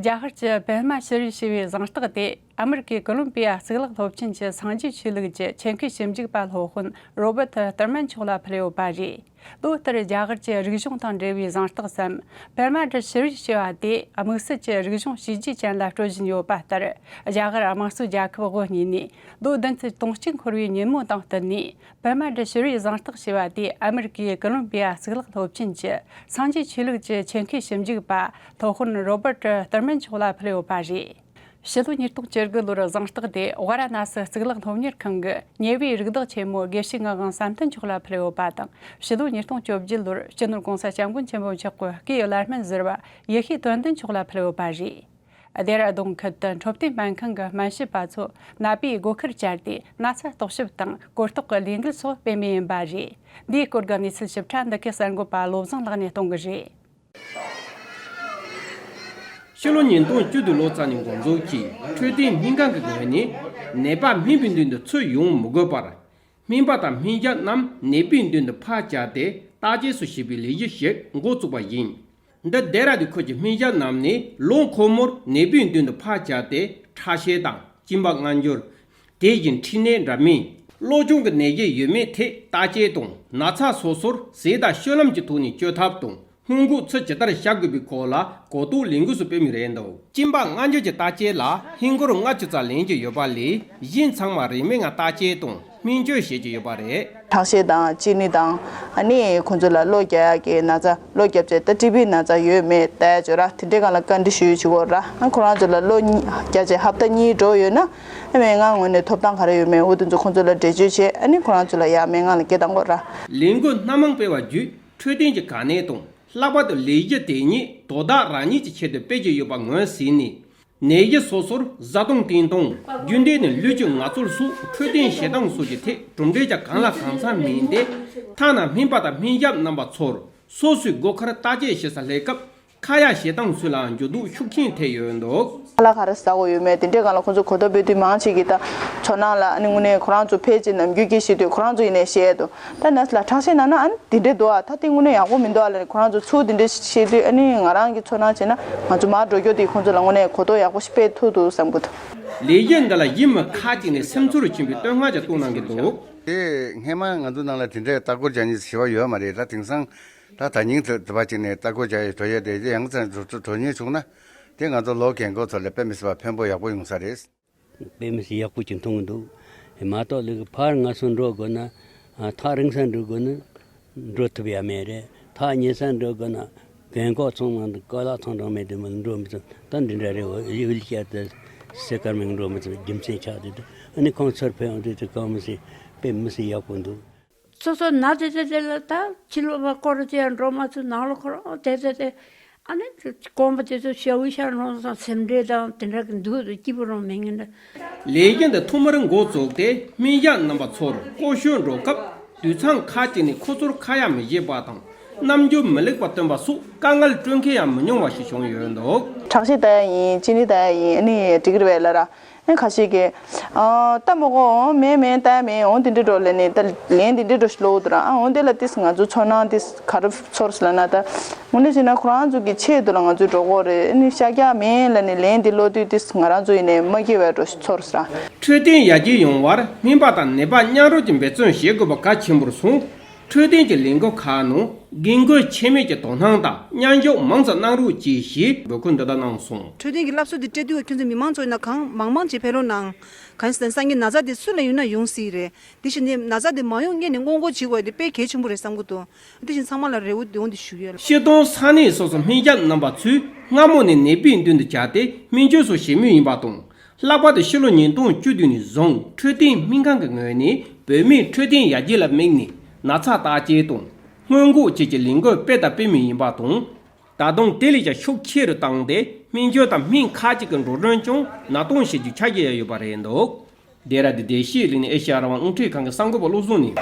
རྒྱ་གར་གྱི་པད་མ་ཤེ་རི་ཞེས་པའི་གཟེངས་རྟགས་དེ་ཨ་མེ་རི་ཀའི་ཀོ་ལོམ་པི་ཡ་གཙུག་ལག་སློབ་ཆེན་གྱི་སངས་རྒྱས་ཆོས་ལུགས་ཀྱི་ཆེད་མཁས་ཞིབ་འཇུག་པ་སློབ་དཔོན་རོ་བར་ཏི་ཏེར་མན་མཆོག་ལ་ཕུལ་ཡོད་པ་རེད། ལོ་ལྟར་རྒྱ་གར་གྱི་རིག་གཞུང་དང་འབྲེལ་བའི་གཟེངས་རྟགས་སམ། པད་མ་ཏི་ཤི་རི་ཞེས་པ་དེ་དམིགས་བསལ་གྱི་རིག་གཞུང་བྱས་རྗེས་ཅན་ལ་སྤྲོད་བཞིན་ཡོད་པ་ལྟར། རྒྱ་གར་དམངས་གཙོའི་རྒྱལ་ཁབ་དབུ་བརྙེས་ནས་ལོ་བདུན་ཚིགས་དོན་གཅིག་འཁོར་བའི་ཉིན་མོ་དང་བསྟུན་ནས། པད་མ་ཏི་ཤི་རི་གཟེངས་རྟགས་ཞེས་པ་དེ་ཨ་མེ་རི་ཀའི་ཀོ་ལོམ་པི་ཡ་གཙུག་ལག་སློབ་ཆེན་གྱི་སངས་རྒྱས་ཆོས་ལུགས་ཀྱི་ཆེད་མཁས་ཞིབ་འཇུག་པ་སློབ་དཔོན་རོ་བར་ཏི་ཏེར་མན་མཆོག་ལ་ཕུལ་ཡོད་པ་རེད། ཕྱི་ལོ་ཉིས་སྟོང་བཅུ་དགུ་ལོར་གཟེངས་རྟགས་དེ་ཝཱ་ར་ཎ་སི་གཙུག་ལག་སློབ་གཉེར་ཁང་གི་ཉེ་བའི་རིགས་བདག་ཆེན་མོ་དགེ་བཤེས་ངག་དབང་བསམ་གཏན་མཆོག་ལ་ཕུལ་ཡོད་པ་དང་། ཕྱི་ལོ་ཉིས་སྟོང་བཅོ་བརྒྱད་ལོར་སྤྱི་ནོར་ྋགོང་ས་ྋསྐྱབས་མགོན་ཆེན་པོ་མཆོག་གི་སྐུའི་བླ་སྨན་ཟུར་པ་ཡེ་ཤེས་དོན་ལྡན་མཆོག་ལ་ཕུལ་ཡོད་པ་རེད། སྡེ་ར་ལྡུན་ཁུལ་དུ་འཕྲོད་བསྟེན་སྨན་ཁང་གི་སྨན་ཞབས་པ་ཚོ་ནད་པའི་སྒོ་ཁར་བཅར་ཏེ་ན་ཚ་རྟོག་ཞིབ་དང་གོ་རྟོགས་ཀྱི་ལས་འགུལ་སོགས་སྤེལ་མུས་ཡིན་པ་རེད། འདིའི་སྐོར་གྱི་གནས་ཚུལ་ཞིབ་ཕྲ་འདི་གའི་གསར་འགོད་པ་བློ་བཟང་ལགས་ནས་གཏོང་གི་རེད། ཕྱི་ལོ་ཉིས་སྟོང་བཅུ་བདུན་ལོ་ཙམ་ནས་འགོ་འཛུགས་ཀྱིས་འཕྲོད་བསྟེན་སྨན་ཁང་གི་ངོས་ནས་ནད་པ་སྨན་པའི་མདུན་དུ་ཚུར་ཡོང་མི་དགོས་པར། སྨན་པ་དང་སྨན་ཞབས་རྣམས་ནད་པའི་མདུན་དུ་ཕར་བཅར་ཏེ་བརྟག་དཔྱད་སོགས་བྱེད་པའི་ལས་གཞི་ཞིག་འགོ་བཙུགས་པ་ཡིན། འདི་སྡེ་ར་ལྡུན་ཁུལ་གྱི་སྨན་ཞབས་རྣམས་ནས་ལོ་འཁོར་མོར་ནད་པའི་མདུན་དུ་ཕར་བཅར་ཏེ་ཁྲག་ཤེད་དང་གཅིན་པ་མངར་འགྱུར། དེ་བཞིན་མཁྲིས་ནད་འདྲ་མིན། གློ་གཅོང་གི་ནད་གཞི་ཡོད་མེད་ཐད་བརྟག་དཔྱད་དང་། ན་ཚ་སོ་སོར་ཟས་དང་སྤྱོད་ལམ་གྱི་ཐོག་ནས་བཅོས་ཐབས་དང་། སྔོན་འགོག་ཚུལ་ཇི་ལྟར་བྱ་དགོས་པའི་སྐོར་ལ་གོ་རྟོགས་ལས་འགུལ་སོགས་སྤེལ་མུས་རེད་འདུག་གཅིན་པ་མངར་འགྱུར་གྱི་བརྟག་དཔྱད་ལ་ཧིན་སྒོར་ལྔ་བཅུ་ཙམ་ལེན་གྱི་ཡོད་པ་ལས། གཞན་ཚང་མ་རིན་མེད་ངང་བརྟག་དཔྱད་དང་སྨན་བཅོས་བྱེད་ཀྱི་ཡོད་པ་རེད། ཁྲག་ཤེད་དང་གཅིན་སྙི་དང་། ཨ་ནི་ཁོང་ཚོ་ལ་གློ་རྒྱག་ཡག་གི་ན་ཚ། གློ་རྒྱབ་བྱས་ད་ཊི་བི་ན་ཚ་ཡོད་མེད་བལྟ་ཡག་བྱོས་ར། དེ་འདྲའི་སྒང་ལ་བཀའ་འདྲི་ཞུ་ཡག་བྱེད་དགོས་ར། ཨ་ཁོ་རང་ཚོ་ལ་གློ་རྒྱག་བྱས་ཧབ་ཏ་གཉིས་འགྲོ་ཡོད་ན། ཨ་སྨན་ཁང་ངོས་ནས་ཐོབ་ཐང་ག་རེ་ཡོད་མེད་འོ་དེ་ཚོ་ཁོང་ཚོ་ལ་འགྲེལ་བརྗོད་བྱས། ཨ་ནི་ཁོ་རང་ཚོ་ལ་ཡར་སྨན་ཁང་ལ་སྐད་བཏང་དགོས་ར། ལས་འགུལ་སྣ་མང་སྤེལ་བ་བརྒྱུད། འཕྲོད་བསྟེན་གྱི་གལ་གནད་དང་། ལྷག་པར་དུ་ལས་གཞི་དེ་ཉིད་དོ་བདག་རང་ཉིད་ཀྱི་ཆེད་དུ་སྤེལ་གྱི་ཡོད་པ་ངོས་ཟིན་ནས། ནད་གཞི་སོ་སོར་བཟའ་བཏུང་སྟེང་དང་། རྒྱུན་ལྡན་ནས་ལུས་ཀྱི་ངལ་རྩོལ་སོགས་འཕྲོད་བསྟེན་བྱེད་སྟངས་སོགས་ཀྱི་ཐད་གྲུབ་འབྲས་ཀྱང་གང་ལ་གང་འཚམ་སྨིན་ཏེ། ཐ་ན་སྨན་པ་དང་སྨན་ཞབས་རྣམ་པ་ཚོར་སོ་སོའི་སྒོ་ཁར་བརྟག་དཔྱད་བྱེད་ས་སླེབས་སྐབས། ཁ་ཡག་བྱེད་སྟངས་སོགས་ལའང་འགྱུར་ལྡོག་ཤུགས་ཆེན་ཐེབས་ཡོད་འདུག་ཁ་ལག་ག་རེ་ཟ་དགོས་ཡོད་མེད་དེ་འདྲའི་སྒང་ལ་ཁོང་ཚོ་གོ་རྟོགས་སྤེལ་དུས་མང་ཆེ་གིས་ད་ཚོར་སྣང་ལ་ཨ་ནི་དངོས་གནས་ཁོ་རང་ཚོ་ཕལ་ཆེར་ནམ་རྒྱུན་གྱི་བཤད་དུས་ཁོ་རང་ཚོ་ཡིན་ནའི་བཤད་འདུག་ད་ནས་ལ་ཁྲག་ཤེད་ན་ན་ཨ་ནི་དེ་འདྲའི་འདུག་ཨ། ད་དེ་དངོས་གནས་ཡག་པོ་མི་འདུག་ཨ་ལབ་ནས་ཁོ་རང་ཚོ་ཚུར་དེ་འདྲའི་བཤད་དུས། ཨ་ནི་ང་རང་གི་ཚོར་སྣང་བྱས་ན་ང་ཚོ་མར་འགྲོ་རྒྱུ་དེ་ཁོང་ཚོ་ལ་དངོས་གནས་གོ་རྟོགས་ཡག་པོ་ཞིག་སྤེལ་ཐུབ་འདུག་བསམ་གྱི་འདུག་ལས་གཞི་འདི་ལ་གཞི་མི་ཁག་ཅིག་ནས་སེམས་ཚོར་ཆེན་པོའི་བསྟོད་བསྔགས་ཀྱང་གཏོང་གནང་གི་འདུག་དེ་སྔས་མ་ང་ཚོ་ནང་ལ་དེ་འདྲའི་ལྟ་སྐོར་བྱ་མཁན་ཞེ་པོ་ཡོད་མ་རེད། ད་དེང་སང་ད་ད་ཉིན་དུ་དུ་བ་ཅིག་ནས་ལྟ་སྐོར་བྱ་ཡི་འགྲོ་ཡས་དེ་ཡང་ཙམ་འགྲོ་འགྲོ་ཉེན་བྱུང་ན། དེ་ང་ཚོ་ལོ་རྒན་འཁོགས་ཚོ་ལ་དཔེ་མི་སྲིད་པ་ཕན་པོ་ཡག་པོ་ཡོང་ས་རེད། དཔེ་མི་སྲིད་ཡག་པོ་ཅིག་མཐོང་གི་འདུག་མ་གཏོགས་ལུག་ཕར་ང་ཚོ་འགྲོ་དགོས་ན། ཨ་ཐག་རིང་ས་འགྲོ་དགོས་ན་འགྲོ་ཐུབ་ཡ་མེད་རེད། ཐག་ཉེ་ས་འགྲོ་དགོས་ན་རྒན་འཁོགས་ཚང་མ་འདི་ཀ་ལག་ཚང་འདྲ་མེད་དེ་མ་འགྲོ་མི་ཚུགས། ད་འདི་འདྲ་རེད། འོ་ཡུལ་བསྐྱར་དུ་སེ་ཀར་མིང་འགྲོ་མི་ཚུགས། རྒྱུ་མཚན་ཆགས་དེ་དུ་ཨ་ནི་ཁོང་ཚུར་ཕེབས་འོང་དུས་དུ་གང་མི་སྲིད་དཔེ་མི་སྲིད་ཡག་པོ་འདུག་སོ་སོ་ན་དེ་དེ་དེ་ལ་ད་ཕྱི་ལོགས་ལ་སྐོར་ཅི་ཡང་འགྲོ་མ་ཐུབ། ནང་ལོགས་ཁོ་རང་དེ་དེ་དེ་ཨ་ནི་དཀོན་པོ་དེ་ཚོ་ཤ་བུ་ཤ་རོང་སང་སེམས་ཁྲལ་དང་དེ་འདྲ་གི་འདུག་སྐྱིད་པོ་རང་མེད་ངེས་འདྲ། ལས་འགན་འདི་ཐོག་མར་འགོ་བཙུགས་ཏེ་སྨན་ཞབས་རྣམ་པ་ཚོར་སྐོར་སྐྱོད་འགྲོ་སྐབས་དུད་ཚང་ཁག་ཅིག་ནས་ཁོ་ཚོར་ཁ་ཡ་མི་བྱེད་པ་དང་རྣམ་འགྱུར་མི་ལེགས་པ་སྟོན་པ་སོགས་དཀའ་ངལ་སྤྲོད་མཁན་ཡང་མི་ཉུང་བ་ཞིག་བྱུང་ཡོད་འདུག། ཁྲག་ཤེད་ལྟ་ཡ་ཡིན། ཅི་ནི་ལྟ་ཡ་ཡིན། ཨ་ནི་འགྲིག་གི་རེད་པས་ལབ་ར། ཨ་ཁ་ཤས་ཀྱིས་ཨ་ལྟ་མི་དགོས། འོང་མེད་མེད་ལྟ་ཡ་མེད། འོང་དེ་འདྲ་འགྲོ་ལབ་ནས་ད་ལན་དེ་འདྲ་འགྲོ་ཞིག་སློག་འདུག་ར། ཨ་འོང་དེ་ལ་ཏིས་ང་ཚོ་ཚོར་སྣང་ཏིས་ག་རེ་ཚོར་སོང་ལབ་ན། ད་དངོས་གནས་བྱས་ན་ཁོ་རང་ཚོ་གི་ཆེད་དུ་ལ་ང་ཚོས་འགྲོ་དགོས་རེད། ཨ་ནི་ཤ་རྒྱགས་མེད་ལབ་ནས་ལན་དེ་སློག་དུས་ཏིས་ང་རང་ཚོ་ཡིན་ནས་མ་སྐྱིད་པའི་འགྲོ་ཞིག་ཚོར་སོང་ར། འཕྲོད་བསྟེན་ཡར་རྒྱས་ཡོང་བར་སྨན་པ་དང་ནད་པ་མཉམ་རུབ་ཀྱིས་འབད་བརྩོན་བྱེད་དགོས་པ་གལ་ཆེན་པོར་སོང་། འཕྲོད་བསྟེན་གྱི་ལས་འགུལ་ཁག་ནང་རྒན་རྒོན་ཆེད་མེད་ཀྱི་དོ་སྣང་དང་མཉམ་ཞུགས་མང་ཙམ་གནང་རོགས་གྱིས་ཞེས་འབོད་སྐུལ་འདི་ལྟར་གནང་སོང་། འཕྲོད་བསྟེན་གྱི་སློབ་གསོ་འདི་སྤྲད་དུས་ཁྱོད་ཚོ་མི་མང་ཚོ་ཡིན་ན་གང་མང་མང་ཅིག་ཕེབས་རོགས་གནང་། གང་ཡིན་ཟེར་ན་སང་ཉིན་ན་ཚ་དེ་སུ་ལ་ཡོད་ན་ཡོང་སྲིད་རེད། དེ་བཞིན་ནི་ན་ཚ་དེ་མ་ཡོང་སྔོན་ནས་སྔོན་འགོག་བྱེད་དགོས་དེ་དཔེ་གལ་ཆེན་པོ་རེད་བསམ་གྱི་འདུག། དེ་བཞིན་ཚང་མ་ལ་རེ་བ་དེ་འོང་དེ་ཞུ་ཡོད། སྤྱིར་བཏང་ས་གནས་སོ་སོ་སྨན་ཞབས་རྣམ་པ་ཚོས་སྔ་མོ་ནས་ནད་པའི་མདུན་དུ་བྱས་ཏེ་སྨན་བཅོས་སོགས་བྱེད་མུས་ཡིན་པ་དང་། ལྷག་པར་དུ་ཕྱི་ལོ་ཉིས་སྟོང་བཅུ་བདུན་ནས་བཟུང་འཕྲོད་བསྟེན་སྨན་ཁང་གི་ངོས་ནས་བོད་མིའི་འཕྲོད་བསྟེན་ཡར་རྒྱས་ལ་དམིགས་ནས་ན་ཚ་བརྟག་དཔྱད་དང་སྔོན་འགོག་བཅས་ཀྱི་ལས་འགུལ་སྤེལ་དང་སྤེལ་མུས་ཡིན་པ་དང་། ད་དུང་དེ་ལས་ཀྱང་ཤུགས་ཆེ་རུ་བཏང་སྟེ་སྨན་བཅོས་དང་སྨན་ཁག་ཅིག་གི་འགྲོ་གྲོན་ཀྱང་ནག་གཏོང་བྱེད་རྒྱུ་ཆ་རྒྱུས་ཡོད་པ་རེད་འདུག། འདི་ར་འདི་བདེ་སྐྱིད་གླིང་ནས་ཨེ་ཤ་ཡ་རང་དབང་རླུང་འཕྲིན་ཁང་གི་གསར་འགོད་པ་བློ་བཟང་ནས།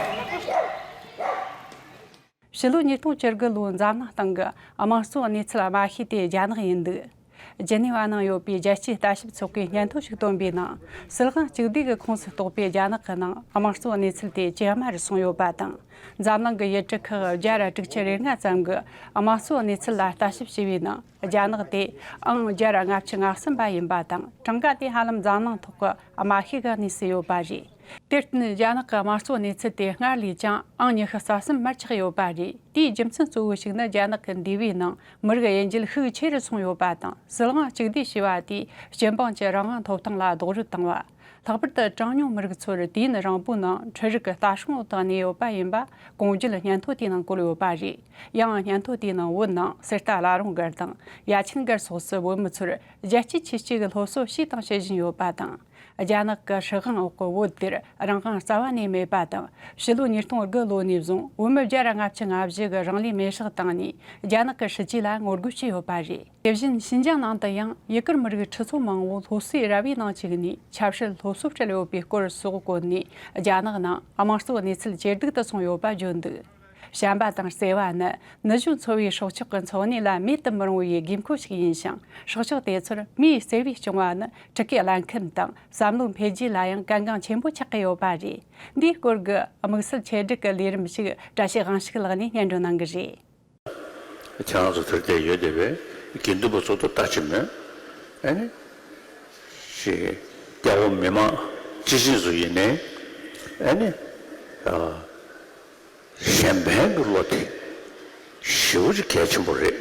ཕྱི་ལོ་ཉིས་སྟོང་བཅུ་དགུ་ལོའི་འཛམ་གླིང་སྟེང་གི་དམངས་གཙོའི་གནས་ཚུལ་དམའ་ཤོས་དེ་རྒྱ་ནག་ཡིན་འདུག། ཇི་ནི་ཝ་ནང་ཡོད་པའི་རྒྱལ་སྤྱིའི་ལྟ་ཞིབ་ཚོགས་པས་སྙན་ཐོ་ཞིག་བཏོན་པའི་ནང་། སྲིད་དབང་གཅིག་སྡུད་ཀྱི་ཁོངས་སུ་གཏོགས་པའི་རྒྱ་ནག་གི་ནང་དམངས་གཙོའི་གནས་ཚུལ་དེ་ཇེ་དམའ་རུ་སོང་ཡོད་པ་དང་། འཛམ་གླིང་གི་ཡུལ་གྲུ་ཁག་བརྒྱ་དྲུག་ཅུ་རེ་ལྔ་ཙམ་གྱི་དམངས་གཙོའི་གནས་ཚུལ་ལ་ལྟ་ཞིབ་བྱས་པའི་ནང་། རྒྱ་ནག་དེ་ཨང་བརྒྱ་དང་ལྔ་བཅུ་ང་གསུམ་པ་ཡིན་པ་དང་། གྲངས་ཀ་དེ་ཧ་ལམ་འཛམ་གླིང་ཐོག་གི་དམའ་ཤོས་ཀྱི་གནས་སུ་ཡོད་པ་རེད། དེར་བརྟེན་རྒྱ་ནག་གི་དམངས་གཙོ་གནས་ཚུལ་དེ་སྔར་ལས་ཀྱང་ཨང་ཉི་ཤུ་རྩ་གསུམ་མར་ཆག་ཡོད་པ་རེད། དེའི་རྒྱུ་མཚན་གཙོ་བོ་ཞིག་ནི་རྒྱ་ནག་གི་འདས་པའི་ནང་མི་རིགས་དབྱེ་འབྱེད་ཤུགས་ཆེ་རུ་སོང་ཡོད་པ་དང་། སྲིད་དབང་གཅིག་སྡུད་ཞེས་པ་དེས་སྤྱི་འབངས་ཀྱི་རང་དབང་ཐོབ་ཐང་ལ་རྡོག་རོལ་བཏང་བ། ལྷག་པར་དུ་གྲངས་ཉུང་མི་རིགས་ཚོར་དུས་ཡུན་རིང་པོའི་ནང་འཕྲུལ་རིག་གི་ལྟ་སྲུང་འོག་ཏུ་གནས་ཡོད་པ་ཡིན་པ་གོང་བརྗོད་སྙན་ཐོ་དེའི་ནང་བཀོད་ཡོད་པ་རེད། ཡང་སྙན་ཐོ་དེའི་ནང་བོད་ནང་གསེར་རྟ་བླ་རུང་སྒར་དང་ཡ་ཆེན་སྒར་སོགས་སུ་བོད་མི་ཚོར་རྒྱལ་སྤྱིའི་ཆོས་བརྒྱུད་ཀྱི་སློབ་གསོ་བྱས་དང་བྱེད་བཞིན་ཡོད་པ་དང་། རྒྱ་ནག་གི་སྲིད་དབང་འོག་གི་བོད་དེར་རང་དབང་རྩ་བ་ནས་མེད་པ་དང་། ཕྱི་ལོ་ཉིས་སྟོང་དགུ་ལོ་ནས་བཟུང་བོད་མི་བརྒྱ་དང་ལྔ་བཅུ་ང་བཞི་གིས་རང་ལུས་མེར་སྲེག་བཏང་ནས་རྒྱ་ནག་གི་སྲིད་ཇུས་ལ་ངོ་རྒོལ་བྱས་ཡོད་པ་རེད། དེ་བཞིན་ཤིན་ཅང་ནང་དུ་ཡང་ཡུ་གུར་མི་རིགས་ཁྲི་ཚོ་མང་བོ་སློབ་གསོའི་ར་བའི་ནང་བཅུག་ནས་ཆབ་སྲིད་སློབ་གསོ་སྤྲད་ཡོད་པའི་སྐོར་སོགས་བཀོད་ནས། རྒྱ་ནག་ནང་དམངས་གཙོའི་གནས་ཚུལ་ཇེ་སྡུག་ཏུ་སོང་ཡོད་པ་བརྗོད་འདུག། བྱམས་པ་དང་བརྩེ་བ་ནི་ནུ་ཞོ་འཚོ་བའི་སྲོག་ཆགས་ཀྱི་འཚོ་གནས་ལ་མེད་དུ་མི་རུང་བའི་དགོས་མཁོ་ཞིག་ཡིན་ཞིང་། སྲོག་ཆགས་དེ་ཚོར་མིའི་བརྩེ་བས་སྐྱོང་བ་ནི་ཕྲུ་གུའི་བླ་མཁན་དང་བསམ་བློ་འཕེལ་རྒྱས་ལ་ཡང་གལ་འགངས་ཆེན་པོ་ཆགས་ཀྱི་ཡོད་པ་རེད། འདིའི་སྐོར་གྱི་དམིགས་བསལ་ཆེད་སྒྲིག་གི་ལས་རིམ་ཞིག་བཀྲ་ཤིས་དབང་ཕྱུག་ལགས་ནས་སྙན་སྒྲོན་གནང་གི་རེད། ཁྱེད་རང་ཚོ་དེར་བསྡད་ཡོད་བསྡད་པའི་དགེ་འདུན་པ་ཚོ་དང་ལྟ་ཅི་མོད། ཨ་ནི། ཞེས་སྐྱ་བོ་མི་མང་སྤྱི་བྱིངས་སུ་ཡིན་ནའི། ཨ་ནི། ཨ། གཞན་ཕན་གྱི་བློ་དེ་ཞེ་པོ་ཅིག་གལ་ཆེན་པོ་རེད།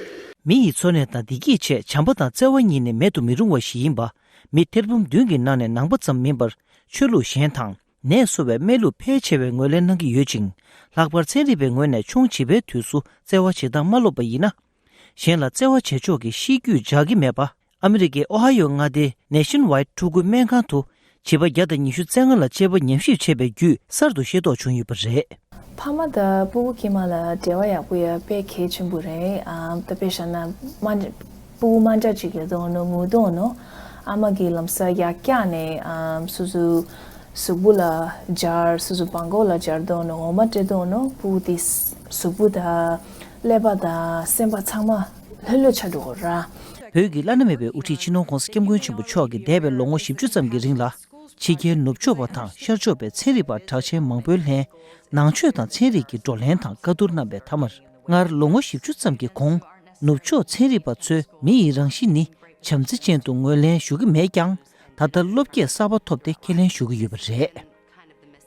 མི་ཡི་འཚོ་གནས་དང་བདེ་སྐྱིད་ཆེད་བྱམས་པ་དང་བརྩེ་བ་གཉིས་ནི་མེད་དུ་མི་རུང་བ་ཞིག་ཡིན་པ། མི་ཐེར་འབུམ་བདུན་གྱི་ནང་ནས་ནང་པ་ཙམ་མིན་པར་ཆོས་ལུགས་གཞན་དང་། ནད་གསོ་བའི་སྨན་ལུགས་ཕལ་ཆེ་བས་ངོས་ལེན་གནང་གི་ཡོད་ཅིང་། ལྷག་པར་ཚན་རིག་པའི་ངོས་ནས་ཆུང་བྱིས་པའི་དུས་སུ་བརྩེ་བ་བྱེད་སྟངས་མ་ལོབས་པ་ཡིན་ན། གཞན་ལ་བརྩེ་བ་བྱེད་ཕྱོགས་ཀྱི་གཤིས་རྒྱུད་འཇགས་ཀྱི་མེད་པ། ཨ་མི་རི་ཀའི་ཨོ་ཧ་ཡོ་མངའ་སྡེའི་Nationwide་ཕྲུ་གུ་སྨན་ཁང་དུ་བྱིས་པ་བརྒྱ་དང་ཉི་ཤུ་རྩ་ལྔ་ལ་གཅེས་པ་ཉམས་ཞིབ་བྱས་པའི་བརྒྱུད་གསར་དུ་ཤེས་རྟོགས་བྱུང་ཡོད་པ་རེད། ཕ་མ་དང་སྤུ་གུ་དཀྱིལ་མ་ལ་འབྲེལ་བ་ཡག་པོ་ཡོད་དཔེ་གལ་ཆེན་པོ་རེད། ཨ། ད་དཔེ་བཞག་ན་མ། སྤུ་གུ་དམའ་འབྲིང་ཅིག་ཡོད་དོ་ནོ་ངུ་དོ་ནོ། ཨ་མ་གིས་ལམ་སང་ཡར་བཀྱགས་ནས། ཨ། སོ་སོའི་གཟུགས་པོ་ལ་སྦྱར། སོ་སོའི་བྲང་ཁོག་ལ་སྦྱར་དོ་ནོ། འོ་མ་སྤྲད་དོ་ནོ། སྤུ་གུ་དེ་གཟུགས་པོ་དང་ཀླད་པ་དང་སེམས་པ་ཚང་མ་ལྷོད་ལྷོད་ཆགས་འགྲོ་གི་ར། བོད་ཀྱི་བླ་ན་མེད་པའི་དབུ་ཁྲིད་སྤྱི་ནོར་༸གོང་ས་༸སྐྱབས་མགོན་ཆེན་པོ་མཆོག་གིས་འདས་པའི་ལོ་ངོ་བཞི་བཅུ་ཙམ་གྱི་རིང་ལ། ཕྱི་རྒྱལ་ནུབ་ཕྱོགས་པ་དང་ཤར་ཕྱོགས་པའི་ཚན་རིག་པ་གྲགས་ཅན་མང་པོའི་ལྷན་ནང་ཆོས་དང་ཚན་རིག་གི་བགྲོ་གླེང་དང་བཀའ་བསྡུར་གནང་བའི་མཐའ་མར། སྔར་ལོ་ངོ་བཞི་བཅུ་ཙམ་གྱི་གོང་ནུབ་ཕྱོགས་ཚན་རིག་པ་ཚོས་མི་ཡི་རང་གཤིས་ནི་བྱམས་བརྩེ་ཅན་དུ་ངོས་ལེན་ཞུ་གི་མེད་ཀྱང་། ད་ལྟ་བློ་བསྐྱེད་གསར་པ་ཐོབ་སྟེ་ཁས་ལེན་ཞུ་གི་ཡོད་པ་རེད།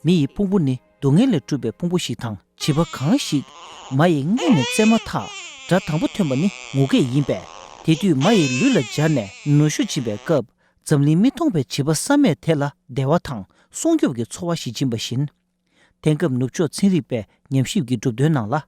མི་ཡི་ཕུང་པོ་ནི་སྡུག་བསྔལ་ལས་གྲུབ་པའི་ཕུང་པོ་ཞིག་དང་། བྱིས་པ་གང་ཞིག་མ་ཡི་མངལ་ནས་བཙས་མ་ཐག་སྒྲ་དང་པོ་ཐོན་པ་ནི་ངུ་སྐད་ཡིན་པས། དེ་དུས་མ་ཡི་ལུས་ལ་སྦྱར་ནས་ནུ་ཞོ་སྦྱིན་པའི་སྐབས། འཛམ་གླིང་མིག་མཐོང་བའི་བྱིས་པ་བསམ་མེད་དེ་ལ་བདེ་བ་དང་སྲུང་སྐྱོབ་ཀྱི་ཚོར་བ་ཞིག་སྦྱིན་པ་བཞིན། དེང་སྐབས་ནུབ་ཕྱོགས་ཚན་རིག་པས་ཉམས་ཞིབ་ཀྱི་གྲུབ་དོན་ནང་ལ།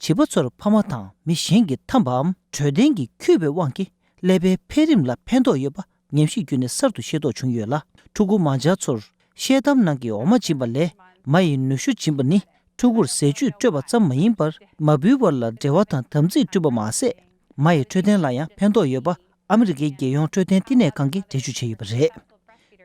བྱིས་པ་ཚོར་ཕ་མ་དང་མི་གཞན་གྱིས་འཐམ་པའམ་འཕྲོད་བསྟེན་གྱིས་འཁྱུད་པའི་དབང་གིས་ཀླད་པའི་འཕེལ་རིམ་ལ་ཕན་ཐོགས་ཡོད་པ་ཉམས་ཞིབ་བརྒྱུད་ནས་གསར་དུ་ཤེས་རྟོགས་བྱུང་ཡོད་ལ། ཕྲུ་གུ་མང་ཆེ་ཚོར་ཤེལ་དམ་ནང་གི་འོ་མ་སྦྱིན་པ་ལས་མ་ཡི་ནུ་ཞོ་སྦྱིན་པ་ནི་ ཕྲུ་གུར་ཟས་བཅུད་སྤྲོད་པ་ཙམ་མ་ཡིན་པར། མ་བུའི་བར་ལ་འབྲེལ་བ་དང་དམ་ཚིག་བསྐྲུན་པ་མ་ཟད། མ་ཡི་འཕྲོད་བསྟེན་ལ་ཡང་ཕན་ཐོགས་ཡོད་པ། ཨ་མི་རི་ཀའི་རྒྱལ་ཡོངས་འཕྲོད་བསྟེན་བསྟི་གནས་ཁང་གིས་འགྲེལ་བརྗོད་བྱས་ཡོད་པ་རེད།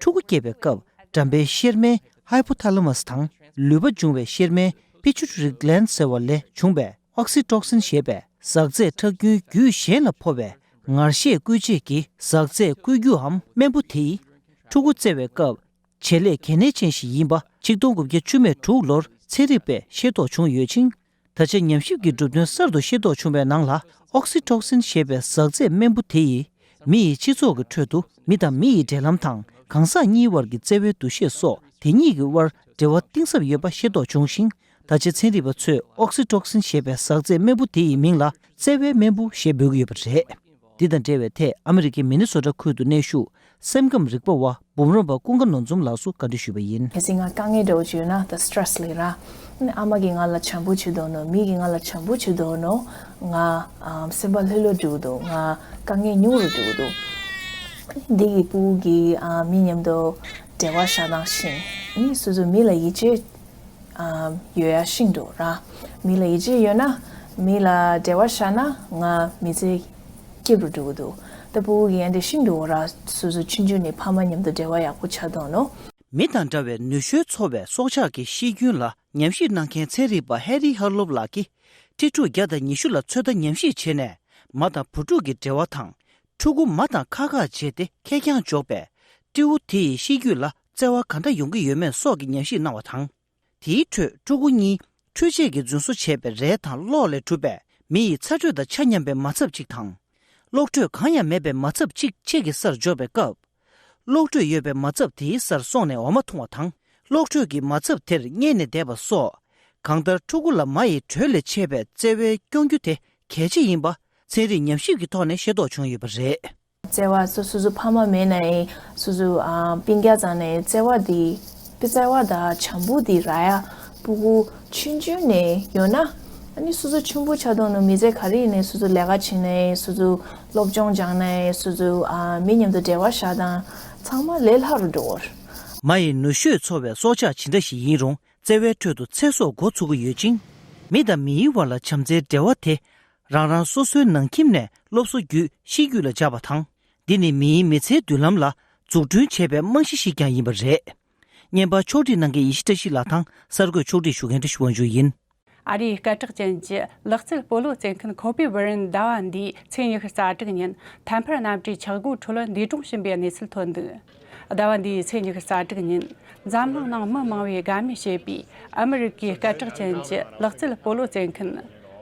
ཕྲུ་གུ་སྐྱེས་པའི་སྐབས། འགྲམ་པའི་གཤེར་རྨེན་Hypothalamus དང་། ལུས་པ་འབྱུང་བའི་གཤེར་རྨེན་Pituitary Gland ཟེར་བ་ལས་བྱུང་བའི་Oxytocin ཞེས་པའི་ཟག་རྫས་ཁྲག་རྒྱུན་རྒྱུད་གཞན་ལ་འཕོ་བའི་ངར་ཤེད་བསྐུལ་བྱེད་ཀྱི་ཟག་རྫས་བསྐུལ་རྒྱུའམ་རྨེན་བུ་དེ་ཡིས། ཕྲུ་གུ་བཙའ་བའི་སྐབས། བྱེད་ལས་གལ་གནད་ཅན་ཞིག་ཡིན་པ། ཆིག་སྟོང་དགུ་བརྒྱ་བཅུ་མེད་དྲུག་ལོར་ཚན་རིག་པས་ཤེས་རྟོགས་བྱུང་ཡོད་ཅིང་། ད་ཆ་ཉམས་ཞིབ་ཀྱི་གྲུབ་དོན་གསར་དུ་ཤེས་རྟོགས་བྱུང་བའི་ནང་ལ། Oxytocin ཞེས་པའི་ཟག་རྫས་རྨེན་བུ་དེ་ཡིས། མི་ཡི་སྤྱི་ཚོགས་ཀྱི་ཁྲོད་དུ་མི་དང་མི་ཡི་འབྲེལ་ལམ་དང་། གང་ཟག་གཉིས་བར་གྱི་བརྩེ་བའི་འདུ་ཤེས་སོགས། དེ་གཉིས་ཀྱི་དབར་འབྲེལ་བ་གཏིང་ཟབ་ཡོད་པ་ཤེས་རྟོགས་བྱུང་ཞིང་། ད་ཆ་ཚན་རིག་པ་ཚོས་Oxytocin ཞེས་པའི་ཟག་རྫས་རྨེན་བུ་དེ་ཡི་མིང་ལ་བརྩེ་བའི་རྨེན་བུ་ཞེས་འབོད་ཀྱི་ཡོད་པ་རེད། འདི་དང་འབྲེལ་བའི་ཐད་ཨ་མི་རི་ཀའི་མི་ནི་སོ་ཊ་ཁུལ་དུ་གནས་བཞུགས་སེམས་ཁམས་རིག་པ་བ་འབུམ་རམས་པ་ཀུན་དགའ་ནོར་འཛོམས་ལགས་སུ་བཀའ་འདྲི་ཞུས་པ་ཡིན། གལ་སྲིད་ང་དཀའ་ངལ་འདྲ་བོ་ཅིག་ཡོད་ན། ད་སི་ཊེ་རེ་སི་ལབ་ར། ཨ་མ་གིས་ང་ལ་བྱམས་པོ་བྱེད་འདུག་ནོ། མི་གིས་ང་ལ་བྱམས་པོ་བྱེད་འདུག་ནོ། ང་ཨམ་སེམས་པ་ལྷོད་ལྷོད་འགྲོ་གི་འདུག་ང་དཀའ་ངལ་ཉུང་རུ་འགྲོ་གི་འདུག་འདི་གི་ཕྲུ་གུ་གིས་ཨ་མི་མཉམ་དུ་འབྲེལ་བ་བཞག་སྟངས་ཤེས། ཨ་ནི་སོ་སོ་མི་ལ་ཡིད་ཆེས་ཨ་ཡོད་ཡ་ཤེས་འགྲོ་ར། མི་ལ་ཡིད་ཆེས་ཡོད་ན་མི་ལ་འབྲེལ་བ་བཞག་ན་ང་མི་ཚེ་སྐྱིད་རུ་འགྲོ་གི་འདུག་ད་ཕྲུ་གུ་གིས་ཡང་དེ་ཤེས་འགྲོ་ར། སོ་སོ་ཆུང་ཆུང་ནས་ཕ་མ་མཉམ་དུ་འབྲེལ་བ་ཡག་པོ་བྱ་དང་ནོ། མི་དང་འདྲ་བའི་ནུ་ཞོའི་ཚོ་བའི་སྲོག་ཆགས་ཀྱི་ཤེས་རྒྱུན་ལ་ཉམས་ཞིབ་གནང་མཁན་ཚན་རིག་པ་ཧེ་རི་ཧར་ལོབ་ལགས་ཀྱིས། སྤྲེལ་ཕྲུག་བརྒྱ་དང་ཉི་ཤུ་ལ་ཚོད་ལྟ་ཉམས་ཞིབ་བྱས་ནས། མ་དང་བུ་ཕྲུག་གི་འབྲེལ་བ་དང་། ཕྲུ་གུ་མ་དང་ཁ་ཁ་བྱས་ཏེ་ཁེར་རྐྱང་འཇོག་པའི་སྤྲེའུ་དེ་ཡི་ཤེས་རྒྱུད་ལ་བརྩེ་བ་ག་འདྲ་ཡོང་གི་ཡོད་མེད་སོགས་ཀྱི་ཉམས་ཞིབ་གནང་བ་དང་། དེའི་ཁྲོད་ཕྲུ་གུ་གཉིས་འཕྲུལ་ཆས་ཀྱིས་རྫུན་བཟོ་བྱས་པའི་རས་དང་གློག་ལས་གྲུབ་པའི་མི་ཡི་ཚ་དྲོད་དང་ཆ་མཉམ་པའི་མ་ཚབ་གཅིག་དང་། གློག་དྲོད་གང་ཡང་མེད་པའི་མ་ཚབ་གཅིག་ཕྱེད་ཀྱི་སར་འབྱོར་བའི་སྐབས། གློག་དྲོད་ཡོད་པའི་མ་ཚབ་དེའི་སར་སོང་ནས་འོ་མ་འཐུང་བ་དང་། གློག་དྲོད་ཀྱི་མ་ཚབ་དེར་མཉེས་ནས་བསྡད་པ་སོགས། གང་ལྟར་ཕྲུ་གུ་ལ་མ་ཡི་དྲོད་ལས་མཆེད་པའི་བརྩེ་བའི་སྐྱོང་རྒྱུ་དེ་གལ་ཆེ་ཡིན་པ། ཚན་རིག་ཉམས་ཞིབ་ཀྱི་ཐོག་ནས་ཤེས་རྟོགས་བྱུང་ཡོད་པ་རེད། བརྩེ་བ་སོ་སོ་སོ་ཕ་མ་མེད་ན་ཡང་སོ་སོ་ཨ་སྤུན་ཀྱག་ཚང་ནས་བརྩེ་བ་འདི་བརྩེ་བ་དང་བྱམས་པོ་འདི་རག་ཡ་ཕྲུ་གུ་ཆུང་ཆུང་ནས་ཡོད་ན། ཨ་ནི་སོ་སོ་ཆེན་པོ་ཆགས་དོན་ནོ། མི་ཚེ་ག་རེ་ཡིན་ནའི་སོ་སོ་ལས་ཀ་བྱེད་ནའི་སོ་སོ་སློབ་སྦྱོང་སྦྱང་ནའི་སོ་སོ་ཨ་མི་མཉམ་དུ་འབྲེལ་བ་བཞག་སྟངས་ཚང་མ་ལས་སླ་རུ་འགྲོ་གི་རེད། མ་ཡི་ནུ་ཞོས་འཚོ་བའི་སྲོག་ཆགས་ཇི་འདྲ་ཞིག་ཡིན་རུང་། བརྩེ་བའི་ཁྲོད་དུ་ཚེ་སྲོག་འགོ་ཚུགས་ཀྱི་ཡོད་ཅིང་། མི་དང་མིའི་བར་ལ་བྱམས་བརྩེའི་འབྲེལ་བ་དེ། རང་རང་སོ་སོའི་ནང་ཁྱིམ་ནས་སློབ་གསོ་བརྒྱུད་ཤེས་རྒྱུད་ལ་འཇགས་པ་དང་། འདི་ནི་མིའི་མི་ཚེའི་མདུན་ལམ་ལ་འཛུགས་སྐྲུན་བྱས་པའི་རྨང་གཞི་ཞིག་ཀྱང་ཡིན་པ་རེད། བརྙན་པར་ཕྱོགས་སྒྲིག་གནང་མཁན་ཡེ་ཤེས་བཀྲ་ཤིས་ལགས་དང་གསར་འགོད་ཕྱོགས་སྒྲིག་ཞུ་མཁན་བཀྲ་ཤིས་དབང་ཕྱུག་ཡིན། ཨ་རིའི་སྐད་གྲགས་ཅན་གྱི་ལག་རྩེད་སྤོ་ལོ་རྩེད་མཁན་ཁོ་བི་བྷི་རན་ཟླ་བ་འདིའི་ཚེས་ཉི་ཤུ་རྩ་དྲུག་ཉིན་ཐད་འཕར་གནམ་གྲུའི་ཆག་སྒོའི་ཁྲོད་འདས་གྲོངས་ཕྱིན་པའི་གནས་ཚུལ་ཐོན་འདུག་ཟླ་བ་འདིའི་ཚེས་ཉི་ཤུ་རྩ་དྲུག་ཉིན་འཛམ་གླིང་ནང་མི་མང་བས་དགའ་མོས་བྱེད་པའི་ཨ་མི་རི་ཀའི་སྐད་གྲགས་ཅན་གྱི་ལག་རྩེད་སྤོ་ལོ་རྩེད་མཁན་